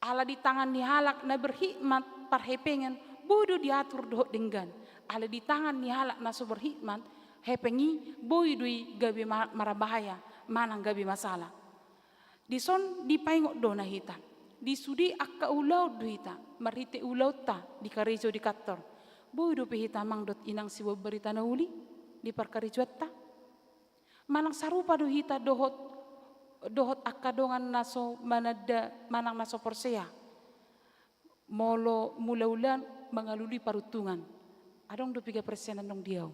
Ala di tangan ni halak na berhikmat parhepengan, boi do diatur dohot denggan. Ala di tangan ni halak na so berhikmat, hepeng i boi do i gabe ma-, marbahaya, manang gabe masalah. Dison dipaingot do na hita. Di sude angka ulaon do hita, marhite ulaonta di karejo di kantor. Boi dope hita amang dohot inang siboan barita na uli di parkarejoanta? Manang sarupa do hita dohot, dohot angka dongan na so mananda manang na so porsea. Molo mulaulaon mangalului paruntungan. Adong do piga persen annon di ahu.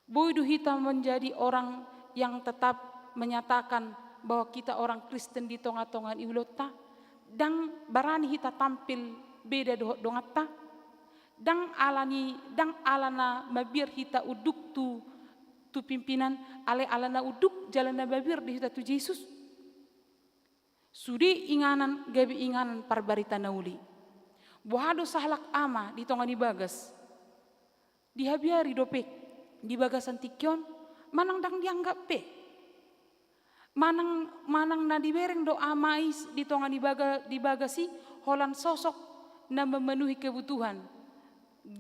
Boi do hita menjadi orang yang tetap menyatakan bahwa kita orang Kristen di tonga-tonga ni ulaonta? Ndang barani hita tampil beda dohot donganta? Ndang ala ni, ndang ala na mabiar hita unduk tu, tu pimpinan, alai ala na unduk jala na mabiar do hita tu Jesus. Sude inganan gabe inganan parbarita na uli. Boha do sahalak ama di tonga ni bagas? Dihabiari dope di bagasan tingki on, manang ndang dianggap be? Manang, manang na dibereng do ama i di tonga ni baga-, di bagas i holan sosok na memenuhi kebutuhan.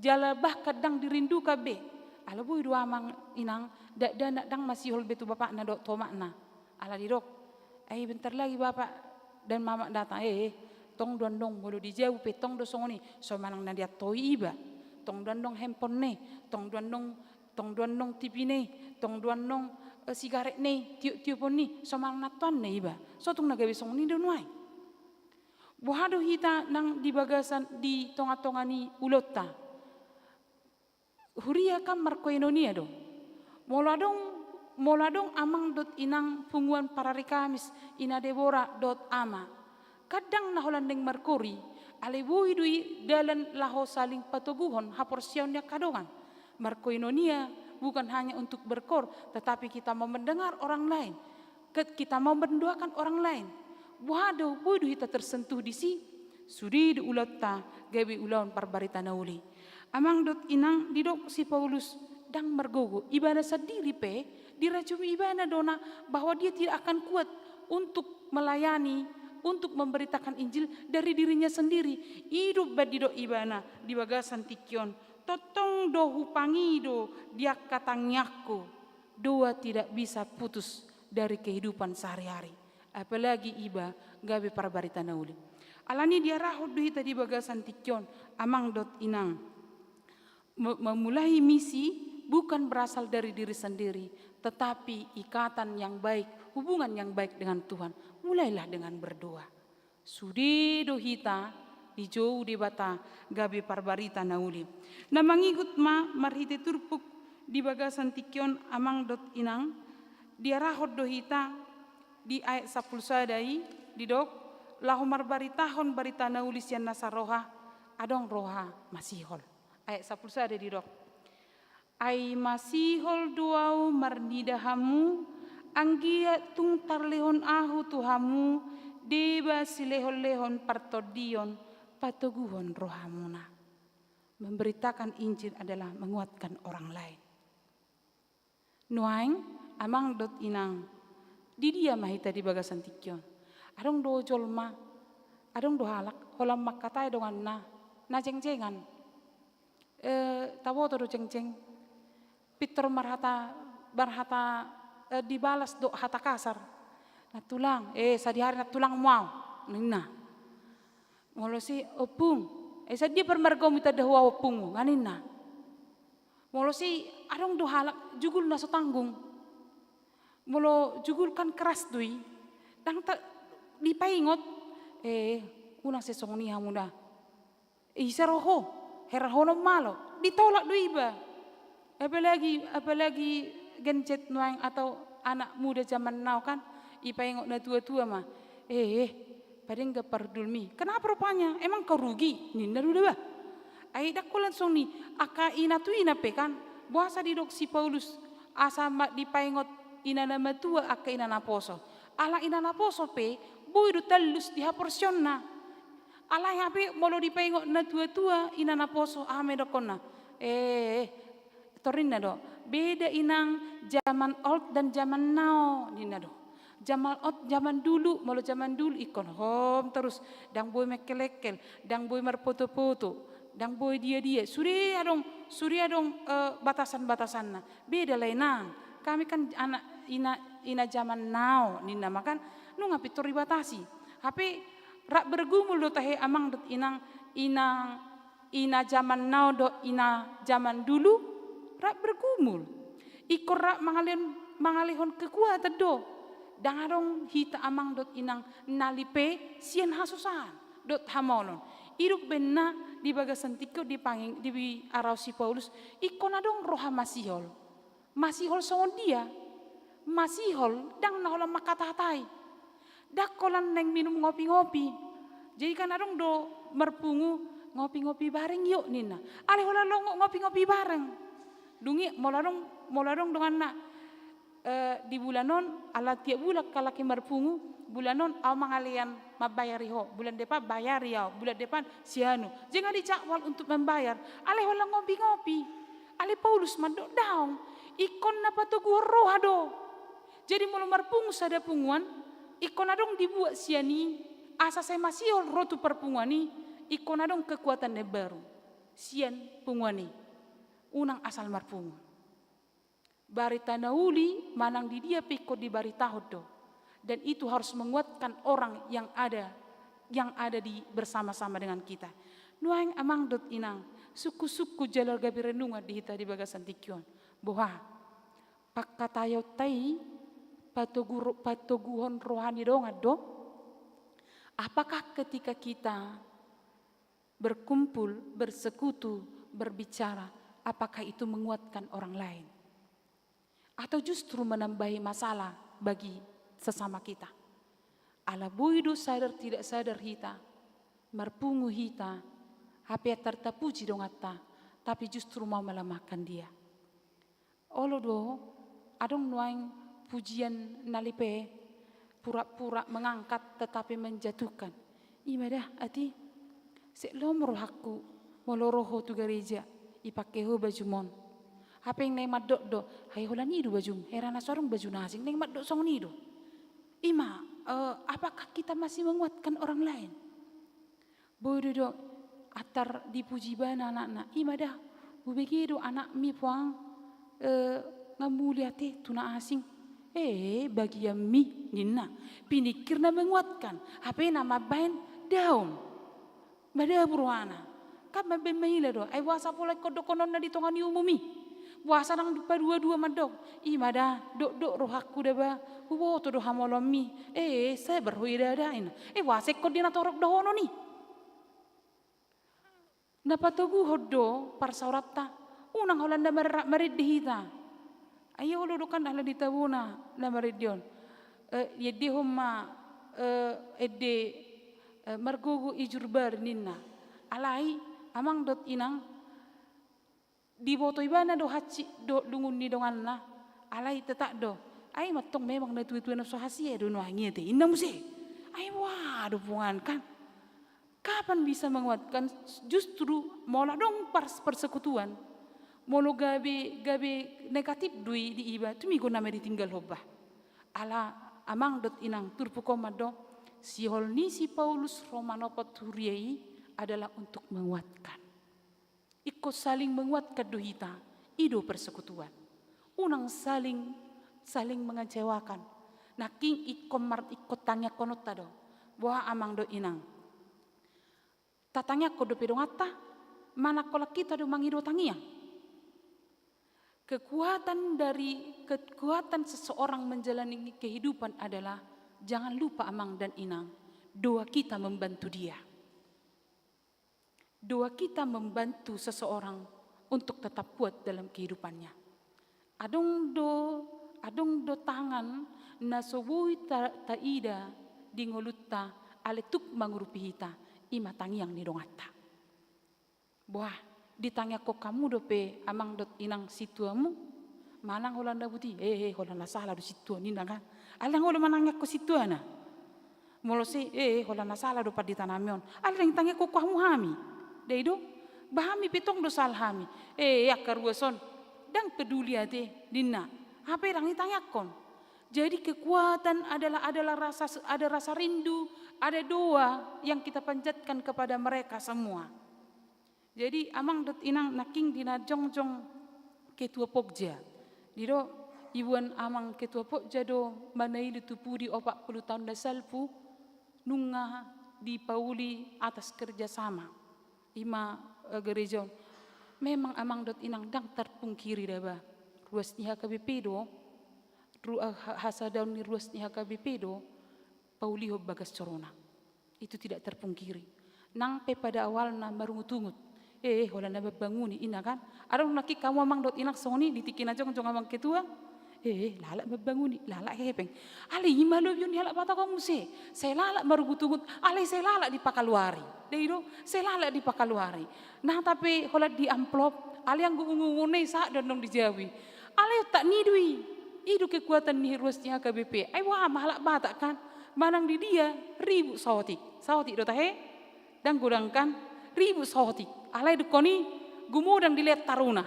Jala bahkan ndang dirindukan be. Ala boi do amang inang, dakdanak ndang masihol be tu bapakna dohot tu omakna. Ala didok, "Ai bentar lagi bapak dan mamak datang." Eh, eh, tong do annon molo di jabu pe tong do songon i, so manang na diantoi iba. Tong do annon handphone ne, tong do annon, tong do annon T V ne, tong do annon, eh, sigaret ne, tiop-tiopon ni, so manang na antoan ne iba. So tung na gabe songon i do nuaeng. Boha do hita nang di bagasan di tonga-tonga ni ulaonta? Huria kan markoinonia do. Molo adong, molo adong amang dohot inang punguan parari Kamis, ina Debora dohot ama, kan ndang na holan naeng markori, alai boi do i dalan laho saling patoguhon haporseaon ni angka dongan. Markoinonia bukan hanya untuk berkoor, tetapi kita mau mendengar orang lain. Ket kita mau mendoakan orang lain. Boha do, boi do hita tersentuh disi? Sude do ulaonta gabe ulaon parbarita na uli. Amang dohot inang, didok si Paulus, ndang margogo. Ibana sandiri pe, dirajumi ibana do na bahwa dia tidak akan kuat untuk melayani, untuk memberitakan Injil dari dirinya sendiri. I do umbahen didok ibana di bagasan tingki on, "Tongtong do hupangido di angka tangiangku, doa tidak bisa putus dari kehidupan sehari-hari." Apalagi iba gabe parbarita na uli. Alani diarahon do hita di bagasan tingki on, amang dohot inang. Me-, memulai misi bukan berasal dari diri sendiri, tetapi ikatan yang baik, hubungan yang baik dengan Tuhan. Mulailah dengan berdoa. Sude do hita dijou Debata gabe parbarita na uli. Na mangihut ma marhite turpuk di bagasan tingki on, amang dohot inang, diarahon do hita di ayat sampulu sada i, didok, laho marbaritahon barita na uli sian nasa roha, adong roha masihol. Ayat sampulu sada didok, "Ai masihol do ahu marnida hamu, anggiat tung tarlehon ahu tu hamu deba silehon-lehon partondion, patoguhon rohamuna." Memberitakan Injil adalah menguatkan orang lain. Nuaeng, amang dohot inang, di dia ma hita di bagasan tingki on? Adong do jolma, adong do halak, holan mangkatai donganna, na jengjengan. Eh, taboto do jengjeng. Pintor marhata, marhata, eh, dibalas do hata kasar. "Na tulang, eh, sadihari na tulangmu ahu," ninna. Molo si, "Ompung, eh, sadia parmargamu tanda hu ahu ompungmu?" Nga ninna. Molo si, adong do halak jugul na so tanggung. Molo jugul kan keras do i. Ndang ta-, dipaingot, "Eh, unang sai songon i hamu da. Ise ro ho, herahononmu ma lo." Ditolak do iba. Apalagi, apalagi Gen Z nuaeng atau anak muda zaman now kan, dipaingot na tua-tua ma, "Eh, eh, padenggan parhundulmi. Kenapa rupanya? Emang kau rugi?" ninna do da ba. Ai ndang holan songon i, angka ina tu ina pe kan, boasa didok si Paulus asa ma dipaingot ina na matua angka ina naposo? Ala ina naposo pe boi do tallus di haporseaonna. Alai hape molo dipaingot na tua-tua ina naposo, aha ma didokkonna? Eh, eh, Torus ninna do, "Beda, Inang, zaman old dan zaman now," ninna do. Zaman old, zaman dulu, molo zaman dulu ingkon hom torus, ndang boi mengkelengkel, ndang boi marpoto-poto, ndang boi dia-dia. Sude adong, sude adong, eh, batasan-batasanna. "Beda lah, Inang. Kami kan anak ina, ina zaman now," ninna ma kan. Nunga pintor dibatasi. Hape rap bergumul do tahe, Amang dohot Inang, ina, ina zaman now dohot ina zaman dulu, rap bergumul. Ingkon rap mangalehon, mangalehon kekuatan do. Ndang adong hita, Amang dohot Inang, na lipe sian hasusaan dohot hamaolon. I do umbahen na di bagasan tingki on dipanging, diaraos si Paulus, ingkon adong roha masihol. Masihol songon dia? Masihol, ndang na holan mangkatahatai. Ndang holan naeng minum ngopi-ngopi. Jadi kan adong do marpungu, "Ngopi-ngopi bareng yuk," ninna. Alai holan longot ngopi-ngopi bareng. Dung i molo adong, molo adong donganna, eh, di bulan on, ala tiap bulan halak i marpungu, "Bulan on au mangalean mambayari ho, bulan depan bayari au, bulan depan si anu." Jala dijadwal untuk membayar. Alai holan ngopi-ngopi. Alai Paulus mandok daong, ingkon na patoguhon roha do. Jadi molo marpungu sada punguan, ingkon adong dibuat sian i, asa sai masihol ro tu parpunguan i, ingkon adong kekuatan na baru sian punguan i. Unang asal marpungu. Barita na uli manang di dia pe ingkon dibaritahon do. Dan itu harus menguatkan orang yang ada, yang ada di bersama-sama dengan kita. Nuaeng, Amang dohot Inang, sungkun-sungkun jala gabe renungan di hita di bagasan tingki on. Boha? Pangkataionta i patogu-, patoguhon roha ni dongan do? Apakah ketika kita berkumpul, bersekutu, berbicara, apakah itu menguatkan orang lain? Atau justru menambahi masalah bagi sesama kita? Ala boi do sadar tidak sadar hita, marpungu hita, hape antar tapuji donganta, tapi justru mau melemahkan dia. Olo do, adong nuaeng pujian na lipe, pura-pura mengangkat tetapi menjatuhkan. I ma da, ati, sek lomo rohangku molo ro ho tu gareja, dipake ho bajum on. Hape naeng mandok do, "Ai holan i do bajum, hera na so adong baju na asing," naeng mandok songon i do. I ma, eh, apakah kita masih menguatkan orang lain? Boi do didok, antar dipuji ibana anakna, "I ma da, hubege do anakmi puang, eh, nga muli ate tu na asing." "Eh, bagianmi," ninna. Piningkir na menguatkan, hape na mambahen down. Madabu rohana. Kan mambahen maila do, ai boasa pola ingkon dohononna di tonga ni umum i? Boasa ndang padua-dua mandok, "I ma da, dokdok rohangku da ba, huboto do hamaolonmi. Eh, sabar ho i da da," ninna. Eh, boasa ingkon di na torop dohonon i? Na patoguhon do parsaoranta, unang holan na mar-, marende hita. Ai olo do kan ala ni tabona na marende on. Eh, iendehon ma, eh, ende, eh, margogo i juru bari ninna. Alai, Amang dohot Inang, diboto ibana do hansit dohot lungun ni donganna, alai tetap do. Ai mantong memang na tua-tua na so hasea do nuaeng i ate, ninna muse. Ai boha do punguan kan? Kapan bisa menguatkan? Justru molo adong pars-, persekutuan, molo gabe, gabe negatif do i di iba, tumigo nama ditinggalhon bah. Ala Amang dohot Inang, turpuk on mandok, sihol ni si Paulus ro manopot huria i adalah untuk menguatkan. Ingkon saling menguatkan do hita, i do persekutuan. Unang saling, saling mengecewakan. Nangkin ingkon mar-, ingkon tangiangkononta do. Boha Amang dohot Inang? Tatangiangkon dope donganta, manang holan hita do mangido tangiang? Kekuatan dari, kekuatan seseorang menjalani kehidupan adalah, jangan lupa Amang dan Inang, doa kita membantu dia. Doa kita membantu seseorang untuk tetap kuat dalam kehidupannya. Adong do adong do tangan na so boi ta-, taida di ngolunta, alai tuk mangurupi hita, i ma tangiang ni donganta. Boah, ditangiangkon hamu dope amang dohot inang sintuamu? Manang holan na buti, eh, eh, holan na sala do sintua ninna kan. Alai ndang olo manangiangkon sintuana. Molo se, eh, eh, holan na sala do pandita nami on. Alai ndang ditangiangkon hamu hami. Dai do? Ba hami pe tong do sala hami. Eh, eh, angka ruas on. Ndang peduli ate, ninna. Hape ndang ditangiangkon. Jadi kekuatan adalah, adalah rasa, ada rasa rindu, ada doa yang kita panjatkan kepada mereka semua. Jadi amang dohot inang, nangkin di na jongjong ketua pokja. Didok, iboan amang ketua pokja do manaili tu pudi opat pulu taon na salpu, nunga dipauli atas kerjasama. I ma, eh, gereja on. Memang amang dohot inang, ndang tarpungkiri daba. Ruas ni H K B P do, ru-, eh, ha-, hasadaon ni ruas ni H K B P do, paulihon bagas sorona. Itu tidak terpungkiri. Nang pe pada awalna marungut-ungut. Eh, eh, holan na mambanguni, ninna kan. Adong nangkin hamu amang dohot inang songon i di tingki na jongjong amang ketua. Eh, eh, lalap mambanguni, lalap hepeng. Alai i ma lobion ni halak Batak on muse. Sai lalap marungut-ungut, alai sai lalap dipakaluari. Dai do, sai lalap dipakaluari. Nang pe holan di amplop, alai anggo ungu-unguna i sahat do annon di jabu i. Alai otak ni i do i. I do kekuatan ni ruas ni H K B P. Ai boha ma halak Batak kan. Manang di dia, ribut saotik. Saotik do tahe? Ndang godang kan? Ribut saotik. Alai dungkon i, gumodang dilehon taruna.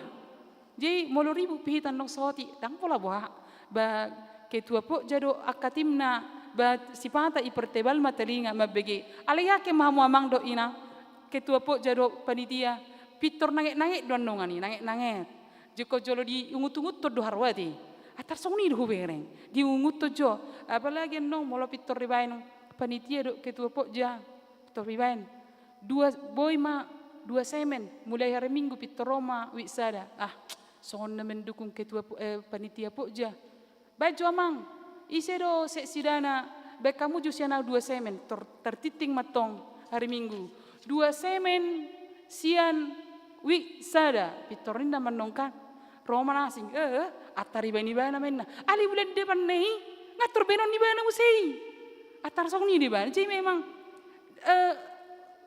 Jadi molo ribut pe hita annon saotik, ndang pola boha. Ba ketua pokja do angka timna, ba sipata i pertebal ma talinga mambege. Alai yakin ma hamu amang dohot inang, ketua pokja do panitia, pintor nanget-nanget do annongan i, nanget-nanget. Jekko jolo diungut-unguthon do haroa ate. Atar songon i do hubereng. Diunguthon jo. Apalagi annon molo pintor dibaen panitia dohot ketua pokja. Pintor dibaen. Dua, boi ma dua semen. Mulai hari Minggu pintor ro ma wik sada. Ah, songon na mendukung ketua po-, eh, panitia pokja. Baen jo amang, ise do seksidana, baen hamu jo sian au dua semen, tor-, tartinting ma antong hari Minggu. Dua semen sian wik sada, pintor ninna ma annon kan. Ro ma na asing, eh, eh, atar dibaen ibana ma ninna. Alai bulan depan na i, nunga tor baenon ibana muse i. Atar songon i do ibana, jadi memang, eh,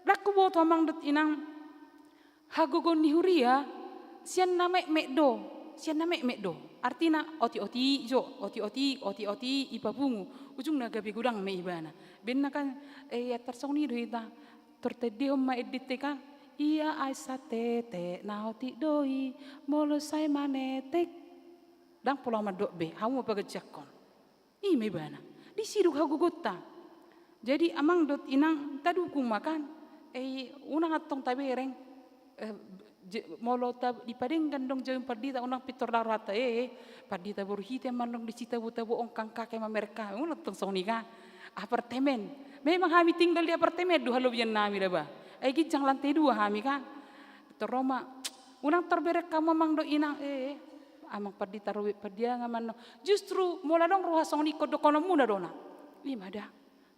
ndang huboto amang dohot inang, hagogoon ni huria, sian na metmet do, sian na metmet do. Artina otik-otik jo, otik-otik, otik-otik, dipapungu. Ujungna gabe godang ma ibana. Baenna kan, eh, atar songon i do hita. Tor taendehon ma endenta kan. Ia ai satetek na otik do i, molo sai manetek. Ndang pola mandok be, hamu ma paganjangkon. I ma ibana. Disi do hagogoonta. Jadi amang dohot inang tadukung ma kan. Eh, unang antong tabereng. Eh, je-, molo ta-, dipadenggan dong jabu pandita unang pintor laho rohanta, eh, eh, pandita boru hita ma annon disi tabo-tabo on kan, kakek mamereng hami. Unang antong songon i kan. Apartemen. Memang hami tinggal di apartemen do halobian nami daba. Ai ginjang lantai dua hami kan. Pintor ro ma. Unang tor bereng hamu amang dohot inang, eh, eh. Amang pandita Robert Pandiangan ma annon. Justru molo adong roha songon i ingkon dohononmuna do na. I ma da.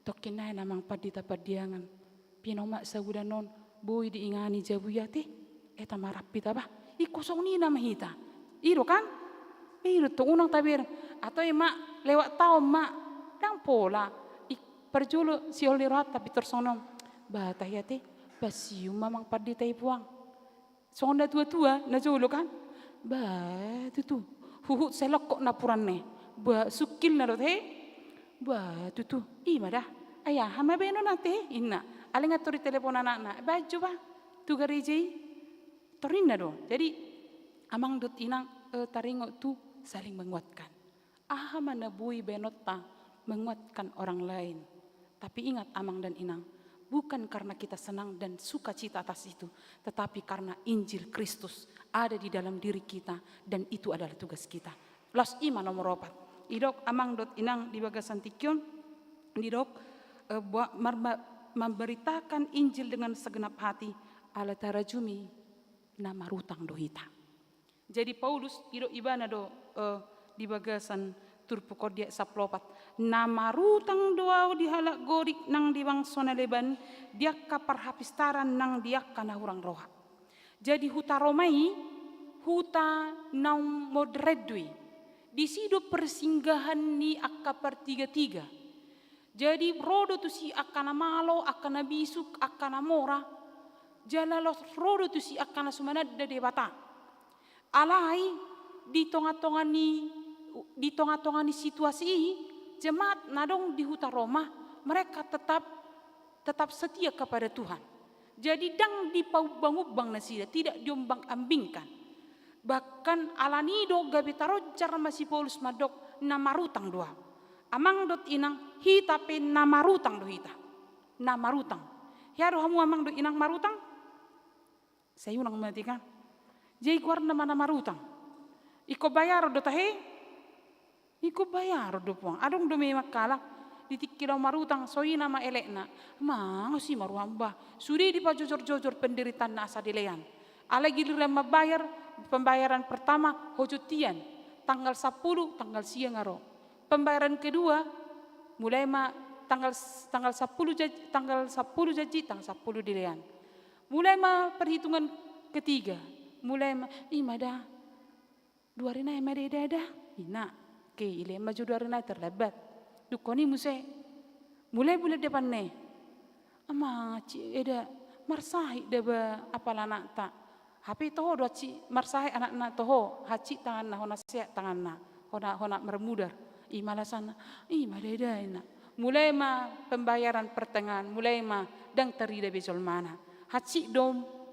Tongkin nai amang pandita Pandiangan. Pinomat sabulan on, boi diingani jabu i ate. Eh, tamarampi ta bah. Ingkon songon i nama hita. I do kan? I do antong unang tabereng. Atau i ma lewat taon ma. Ndang pola. I parjolo sihol ni rohanta pintor songon on. Bah tahe ate. Bah sium ma amang pandita i puang. Songon na tua-tua, na jolo kan. Bah, tutu. Huhut sai longkot napuranna. Bah, sungkilna dohot he. Bah, tutu. I ma da. Ai aha ma baenon ate, ninna. Alai nga tor ditelepon anakna. Baen jo bah. Tu gareja i. Tor ninna do. Jadi, amang dohot inang, eh, taringot tu saling menguatkan. Aha ma na boi baenonta menguatkan orang lain. Tapi ingat amang dan inang, bukan karena kita senang dan sukacita atas itu, tetapi karena Injil Kristus ada di dalam diri kita dan itu adalah tugas kita. Laos i ma nomor opat. Didok amang dohot inang di bagasan tingki on, didok, eh, buat mar-, ma-, memberitakan Injil dengan segenap hati, ala tarajumi na marutang do hita. Jadi Paulus, didok ibana do, eh, di bagasan turpuk on di ayat sampulu opat. Na marutang do ahu di halak Gorik nang di bangso na leban, di angka parhapistaran nang di angka na hurang roha. Jadi huta Roma i, huta naung moderen do i. Disi do persinggahan ni angka partiga-tiga. Jadi ro do tusi angka na malo, angka na bisuk, angka na mora. Jala los ro do tusi angka na sumananda Debata. Alai di tonga-tonga ni, di tonga-tonga ni situasi i, jemaat na adong di huta Roma, mereka tetap, tetap setia kepada Tuhan. Jadi ndang dipaumbang-umbang nasida, tidak diombang-ambingkan. Bahkan alani i do gabe taronjar ma si Paulus mandok na marutang do ahu. Amang dohot inang, hita pe na marutang do hita. Na marutang. Hea do hamu amang dohot inang marutang? Sai unang mati kan? Jadi goarna ma na marutang. Ingkon bayaron do tahe? Ingkon bayaron do puang. Adong do memang halak di tingki laho marutang, songon i nama elekna. Mangan si maruhamba. Sude dipajojor-jojor penderitaanna asa dilean. Alai giliran mambayar, pembayaran pertama hojon tian, tanggal sampulu, tanggal sia nga ro. Pembayaran kedua, mulai ma tanggal, tanggal sampulu janji, tanggal sampulu janji, tanggal sampulu dilean. Mulai ma perhitungan ketiga, mulai ma, i ma da, dua ari nai ma da eda da, ninna. Oke, ilean ma jo dua ari nai, terlambat. Dungkon i muse. Mulai bulan depan ne. Amang, hansit eda, marsahit da ba apala anakta. Hape toho do hansit marsahit anakna toho, hansit tanganna, hona sehat tanganna, hona, hona marmudar. I ma alasanna, i ma da eda, ninna. Mulai ma pembayaran pertengahan, mulai ma ndang tarida be jolmana. Hansit do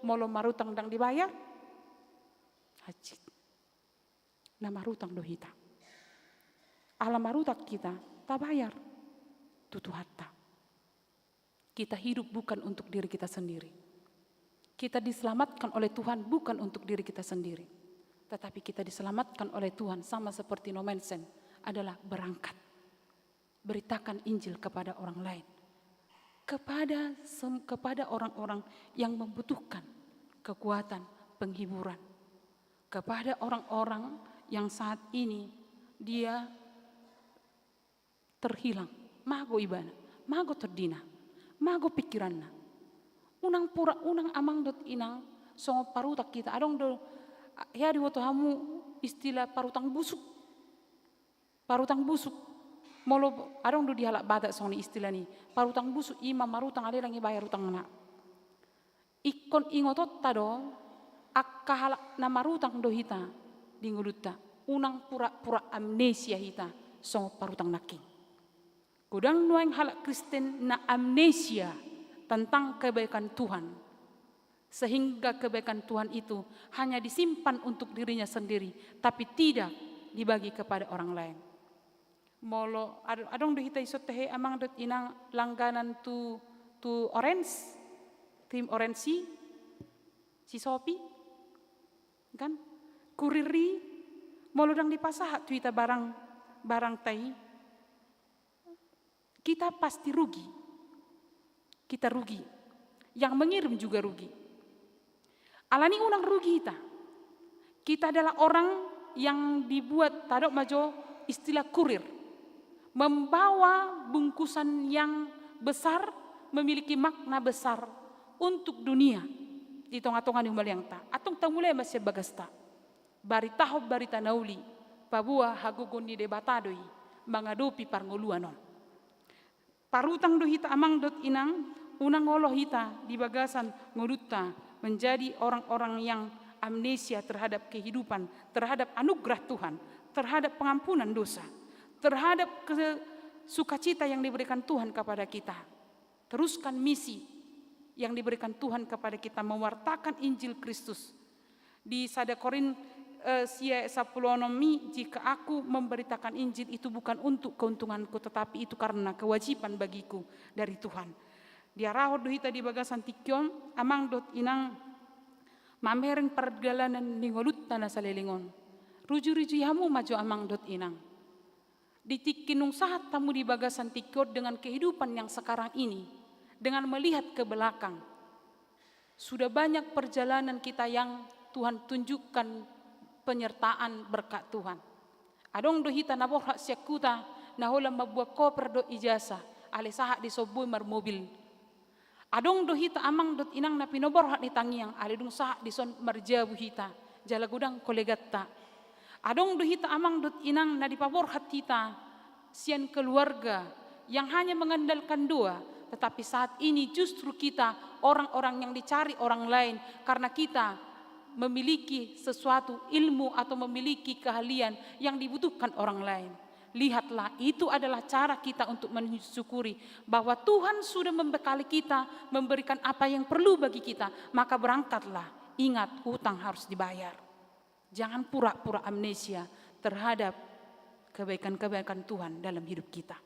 molo marutang ndang dibayar? Hansit. Na marutang do hita. Ala marutang hita, tabayar tu Tuhanta. Kita hidup bukan untuk diri kita sendiri. Kita diselamatkan oleh Tuhan bukan untuk diri kita sendiri. Tetapi kita diselamatkan oleh Tuhan sama seperti Nomensen adalah berangkat. Beritakan Injil kepada orang lain. Kepada sem-, kepada orang-orang yang membutuhkan kekuatan, penghiburan. Kepada orang-orang yang saat ini dia terhilang. Mago ibana, mago tondina, mago pikiranna. Unang pura, unang amang dohot inang songon parutang hita. Adong do, hea diboto hamu istilah parutang busuk. Parutang busuk. Molo adong do di halak Batak songon i istilah ni parutang busuk, i ma marutang alai ndang dibayar utangna. Ingkon ingotonta do, angka halak na marutang do hita di ngolunta. Unang pura-pura amnesia hita songon parutang nangkin. Godang nuaeng halak Kristen na amnesia tentang kebaikan Tuhan. Sehingga kebaikan Tuhan itu hanya disimpan untuk dirinya sendiri, tapi tidak dibagi kepada orang lain. Molo ad-, adong do hita ison tahe amang dohot inang langganan tu, tu Orange, tim Orange si, si Shopee, kan? Kurir i, molo ndang dipasahat tu hita barang, barangta i, kita pasti rugi. Kita rugi. Yang mengirim juga rugi. Alani unang rugi hita. Kita adalah orang yang dibuat, tadok ma jo istilah kurir. Membawa bungkusan yang besar, memiliki makna besar untuk dunia di tonga-tonga ni humaliangta. Antong tamulai ma sian bagasta. Baritahon barita na uli, paboa hagogoon ni Debata do i mangadopi parngoluan on. Parutang do hita amang dohot inang, unang olo hita di bagasan ngolunta menjadi orang-orang yang amnesia terhadap kehidupan, terhadap anugerah Tuhan, terhadap pengampunan dosa, terhadap ke-, sukacita yang diberikan Tuhan kepada kita. Teruskan misi yang diberikan Tuhan kepada kita, mewartakan Injil Kristus. Di sada Korin, eh, sia sampulu onom i, "Jika aku memberitakan Injil, itu bukan untuk keuntunganku, tetapi itu karena kewajiban bagiku dari Tuhan." Diarahon do hita di bagasan tingki on, amang dohot inang, mamereng pardalanan ni ngolunta na saleleng on. Ruju-rujui hamu ma jo amang dohot inang. Di tingki nunga sahat hamu di bagasan tingki on dengan kehidupan yang sekarang ini, dengan melihat ke belakang, sudah banyak perjalanan kita yang Tuhan tunjukkan penyertaan berkat Tuhan. Adong do hita na borhat sian huta, na holan mambuat koper dohot ijazah, alai sahat dison boi marmobil. Adong do hita amang dohot inang na pinoborhat ni tangiang, alai dung sahat dison marjabu hita, jala godang koleganta. Adong do hita amang dohot inang na dipaborhat hita sian keluarga yang hanya mengandalkan doa, tetapi saat ini justru kita orang-orang yang dicari orang lain karena kita memiliki sesuatu ilmu atau memiliki keahlian yang dibutuhkan orang lain. Lihatlah, itu adalah cara kita untuk mensyukuri bahwa Tuhan sudah membekali kita, memberikan apa yang perlu bagi kita. Maka berangkatlah. Ingat, hutang harus dibayar. Jangan pura-pura amnesia terhadap kebaikan-kebaikan Tuhan dalam hidup kita.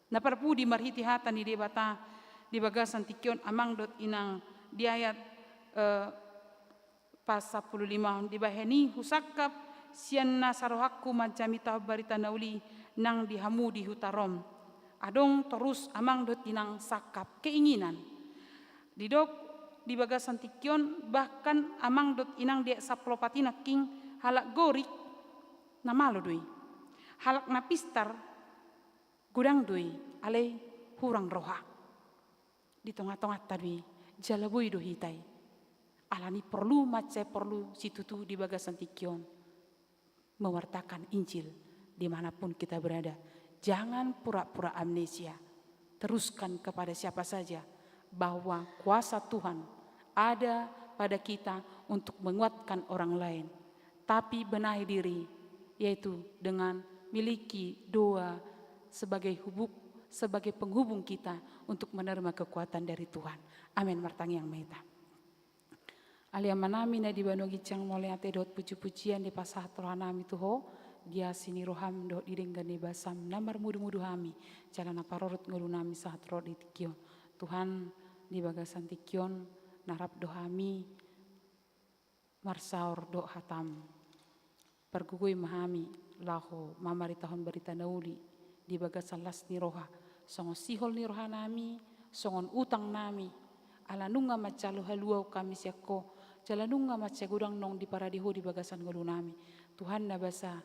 Na parpudi, marhite hata ni Debata di bagasan tingki on, amang dohot inang, di ayat, eh, pas sampulu lima on, dibahen i husangkap sian nasa rohangku manjamitahon barita na uli nang di hamu di huta Rom. Adong torus amang dohot inang sangkap, keinginan. Didok di bagasan tingki on, bahkan amang dohot inang, di ayat sampulu opat i nangkin, halak Gorik na malo do i. Halak na pistar godang do i, alai hurang roha. Di tonga-tonganta do i, jala boi do hita i. Alani porlu, mansai porlu situtu di bagasan tingki on mewartakan Injil di mana pun kita berada. Jangan pura-pura amnesia. Teruskan kepada siapa saja bahwa kuasa Tuhan ada pada kita untuk menguatkan orang lain. Tapi benahi diri, yaitu dengan miliki doa sebagai hubung, sebagai penghubung kita untuk menerima kekuatan dari Tuhan. Amin. Martangiang ma hita. Ale Amanami na di banua ginjang, mauliate dohot puji-pujian dipasahat rohanami tu Ho, di asi ni roham dohot di denggan ni basam na marmudu-mudu hami, jala na parorot ngolunami sahat ro di tingki on. Tuhan, di bagasan tingki on, na rap do hami marsaor dohot hatam. Pargogoi ma hami laho mamaritahon barita na uli di bagasan las ni roha, songon sihol ni rohanami, songon utangnami. Ala nunga manjalo haluaon hami sian Ho, jala nunga mansai godang naung diparade Ho di bagasan ngolunami. Tuhan na basa,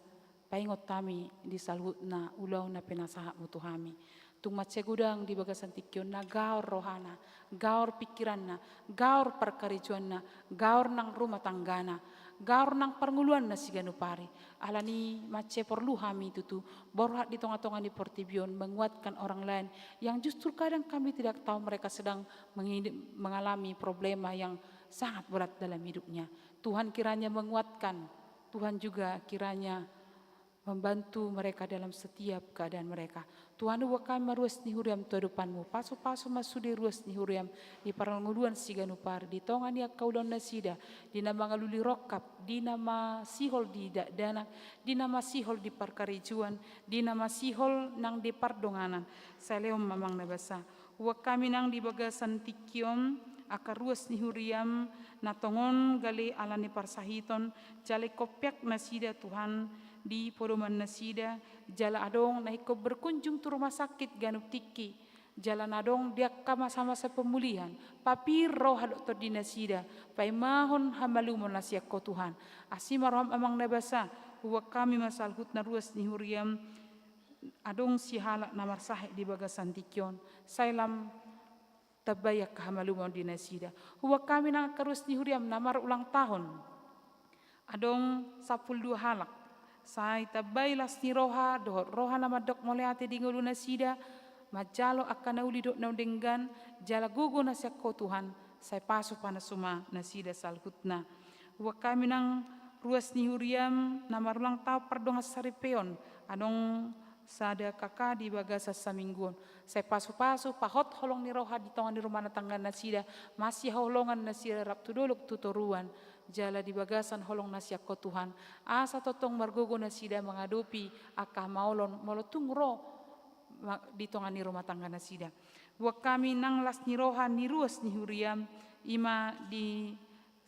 paingot hami di saluhutna ulaon na pinasahatmu tu hami. Tung mansai godang di bagasan tingki on na gaor rohana, gaor pikiranna, gaor parkarejoanna, gaor nang rumah tanggana, gaor nang parngoluanna siganup ari. Alani mansai porlu hami tutu borhat di tonga-tonga ni portibi on, menguatkan orang lain yang justru kadang kami tidak tahu mereka sedang mengidap-, mengalami problema yang sangat berat dalam hidupnya. Tuhan kiranya menguatkan, Tuhan juga kiranya membantu mereka dalam setiap keadaan mereka. Tuhan, huboan hami ma ruas ni huriam tu adopanmu, pasu-pasu ma sude ruas ni huriam di parngoluan siganup ari, di tonga ni angka ulaon nasida, di na mangalului rongkap, di na masihol di dakdanak, di na masihol di parkarejoan, di na masihol nang di pardonganan. Sai lehon ma amang na basa. Huboan hami nang di bagasan tingki on angka ruas ni huriam na tongon gale ala ni parsahiton, jala ingkon peak nasida Tuhan di podoman nasida, jala adong na ingkon berkunjung tu rumah sakit ganup tingki, jala na adong di angka masa-masa pemulihan, papir roha dohot tondi nasida, paimahon hamalumon na sian Ho Tuhan. Asi ma roham amang na basa, huboan hami ma saluhutna ruas ni huriam, adong sihalak na marsahit di bagasan tingki on, sai lam tambai angka hamalumon di nasida. Huboan hami nang angka ruas ni huriam na marulang tahun. Adong sampulu dua halak. Sai tambai las ni roha dohot roha na mandok mauliate di ngolu nasida, manjalo angka na uli dohot na undenggan, jala gogo na sian Ho Tuhan, sai pasu-pasu ma nasida saluhutna. Huboan hami nang ruas ni huriam na marulang tahun pardongan saripeon, adong sada K K di bagasan saminggu on. Sai pasu-pasu, pahot holong ni roha di tonga ni rumah tangga nasida, masihaholongan nasida rap tu dolok tu toruan, jala di bagasan holong na sian Ho Tuhan, asa tongtong margogo nasida mangadopi angka hamaolon molo tung ro ma-, di tonga ni rumah tangga nasida. Huboan hami nang las ni roha ni ruas ni huriam, i ma di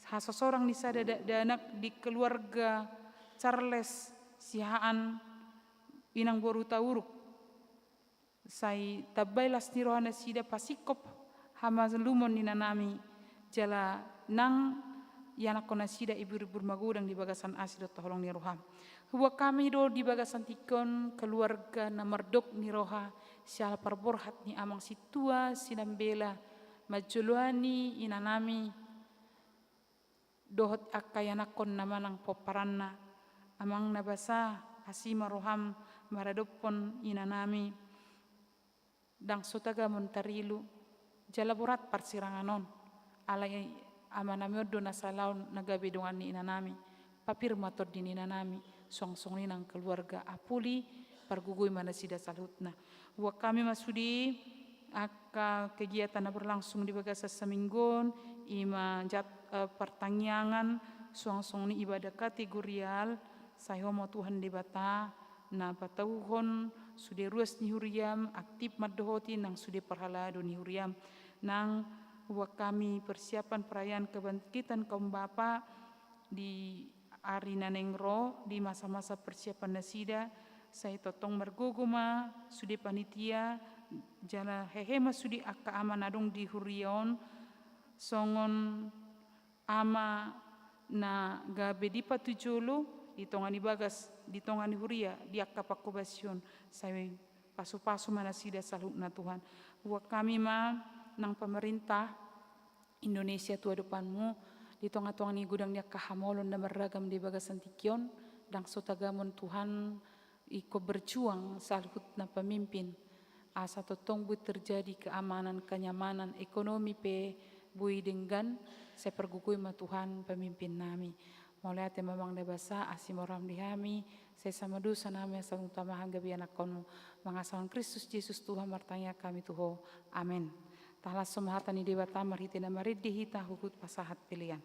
hasosorang ni sada dakdanak di keluarga Charles Siahaan, inang boru Tauruk. Sai tambai las ni roha nasida, pasingkop hamalumon ni inanami, jala nang ianakhon nasida ibur-ibur magodang di bagasan asi dohot holong ni roham. Huboan hami do di bagasan tingki on keluarga na mardok ni roha, siala parborhat ni amang sintua Sinambela, manjoloani inanami dohot angka ianakhon na manang pomparanna, Amang na basa, asi ma roham maradophon inanami. Ndang so tagamon tarilu, jala borat parsirangan on. Alai amanami on do na salaon na gabe dongan ni inanami. Papir ma tondi ni inanami, suang songon i nang keluarga Apuli, pargogoi ma nasida saluhutna. Buat hami ma sude angka kegiatan na berlangsung di bagasan saminggu on, i ma jat-, eh, partangiangan, suang songon i ibadah kategorial, sai Ho ma Tuhan Debata, na patauhon sude ruas ni huriam, aktif mandohoti nang sude parhalado ni huriam. Nang buat hami persiapan perayaan kebangkitan kaum bapa di ari na naeng ro, di masa-masa persiapan nasida, sai tongtong margogo ma sude panitia, jala hehe ma sude angka ama na adong di huria on, songon ama na gabe dipatujolo di tonga ni bagas, di tonga ni huria, di angka pangkobasion, sai pasu-pasu ma nasida saluhutna Tuhan. Buat hami ma nang pamarintah Indonesia tu adopanmu, di tonga-tonga ni godang ni angka hamaolon na marragam di bagasan tingki on, ndang so tagamon Tuhan, ingkon berjuang saluhutna pemimpin. Asa tongtong boi terjadi keamanan, kenyamanan, ekonomi pe boi denggan, sai pargogoi ma Tuhan pemimpin nami. Mauliate ma Amang na basa, asi ma roham di hami, sesa ma dosa nami asa unang tama hami gabe ianakhonmu. Mangasahon Kristus Jesus Tuhan martangiang hami tu Ho. Amen. Tahalashon ma hata ni Debata marhite na marende hita huhut pasahat pelean.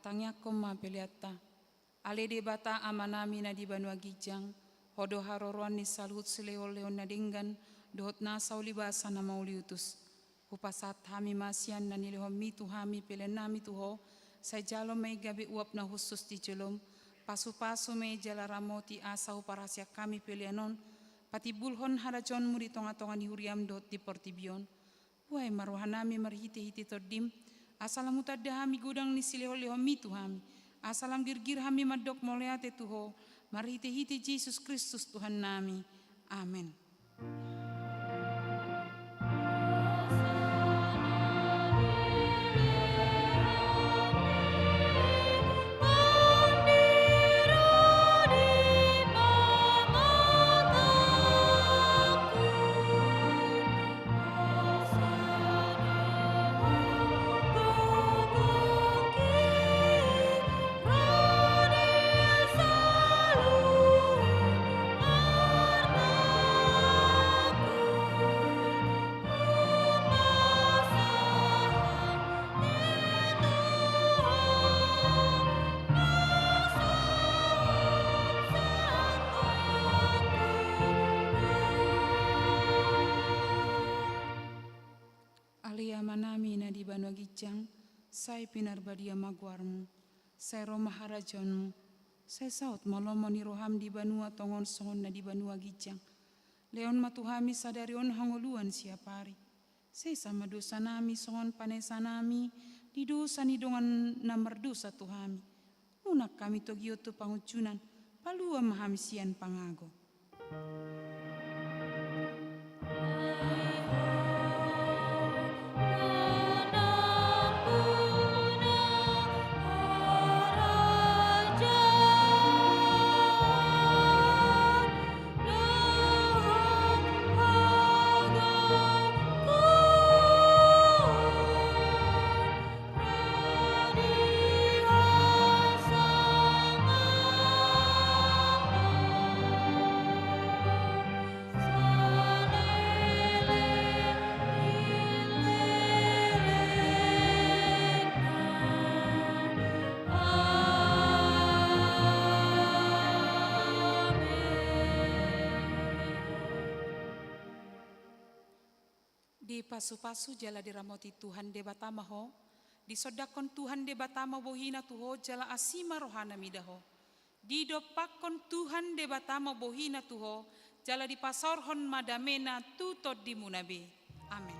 Tangiangkon ma peleanta. Ale Debata Amanami na di banua ginjang, Ho do haroroan ni saluhut silehonlehon na denggan, dohot nasa ulibasa na mauliutus. Hupasahat hami ma sian na nilehonmi tu hami peleannami tu Ho, sai jalo ma i gabe uap na hushus di jolom, pasupasu ma i jala ramoti asa huparhaseang hami pelean on, patimbulhon harajaonmu di tongatonga ni huriam dohot di portibi on. Buhai ma rohanami marhitehite Tondim, asa lam hutanda hami godang ni silehonlehonmi tu hami, asa lam girgir hami mandok mauliate tu Ho, marhitehite Jesus Kristus Tuhannami. Amen. Ale Amanami na di banua ginjang, sai pinarbadia ma goarmu, sai ro ma harajaonmu, sai saut ma lomo ni roham di banua tonga on songon na di banua ginjang. Lehon ma tu hami sadari on hangoluan siapari. Sesa ma dosanami songon panesanami di dosa ni dongan na mardosa tu hami. Unang hami togihon tu pangunjunan, palua ma hami sian pangago. Dipasupasu jala diramoti Tuhan Debata ma ho, disondangkon Tuhan Debata ma bohina tu ho jala asi ma rohana mida ho. Didompakkon Tuhan Debata ma bohina tu ho, jala dipasaorhon ma damena tu tondimuna be. Amen.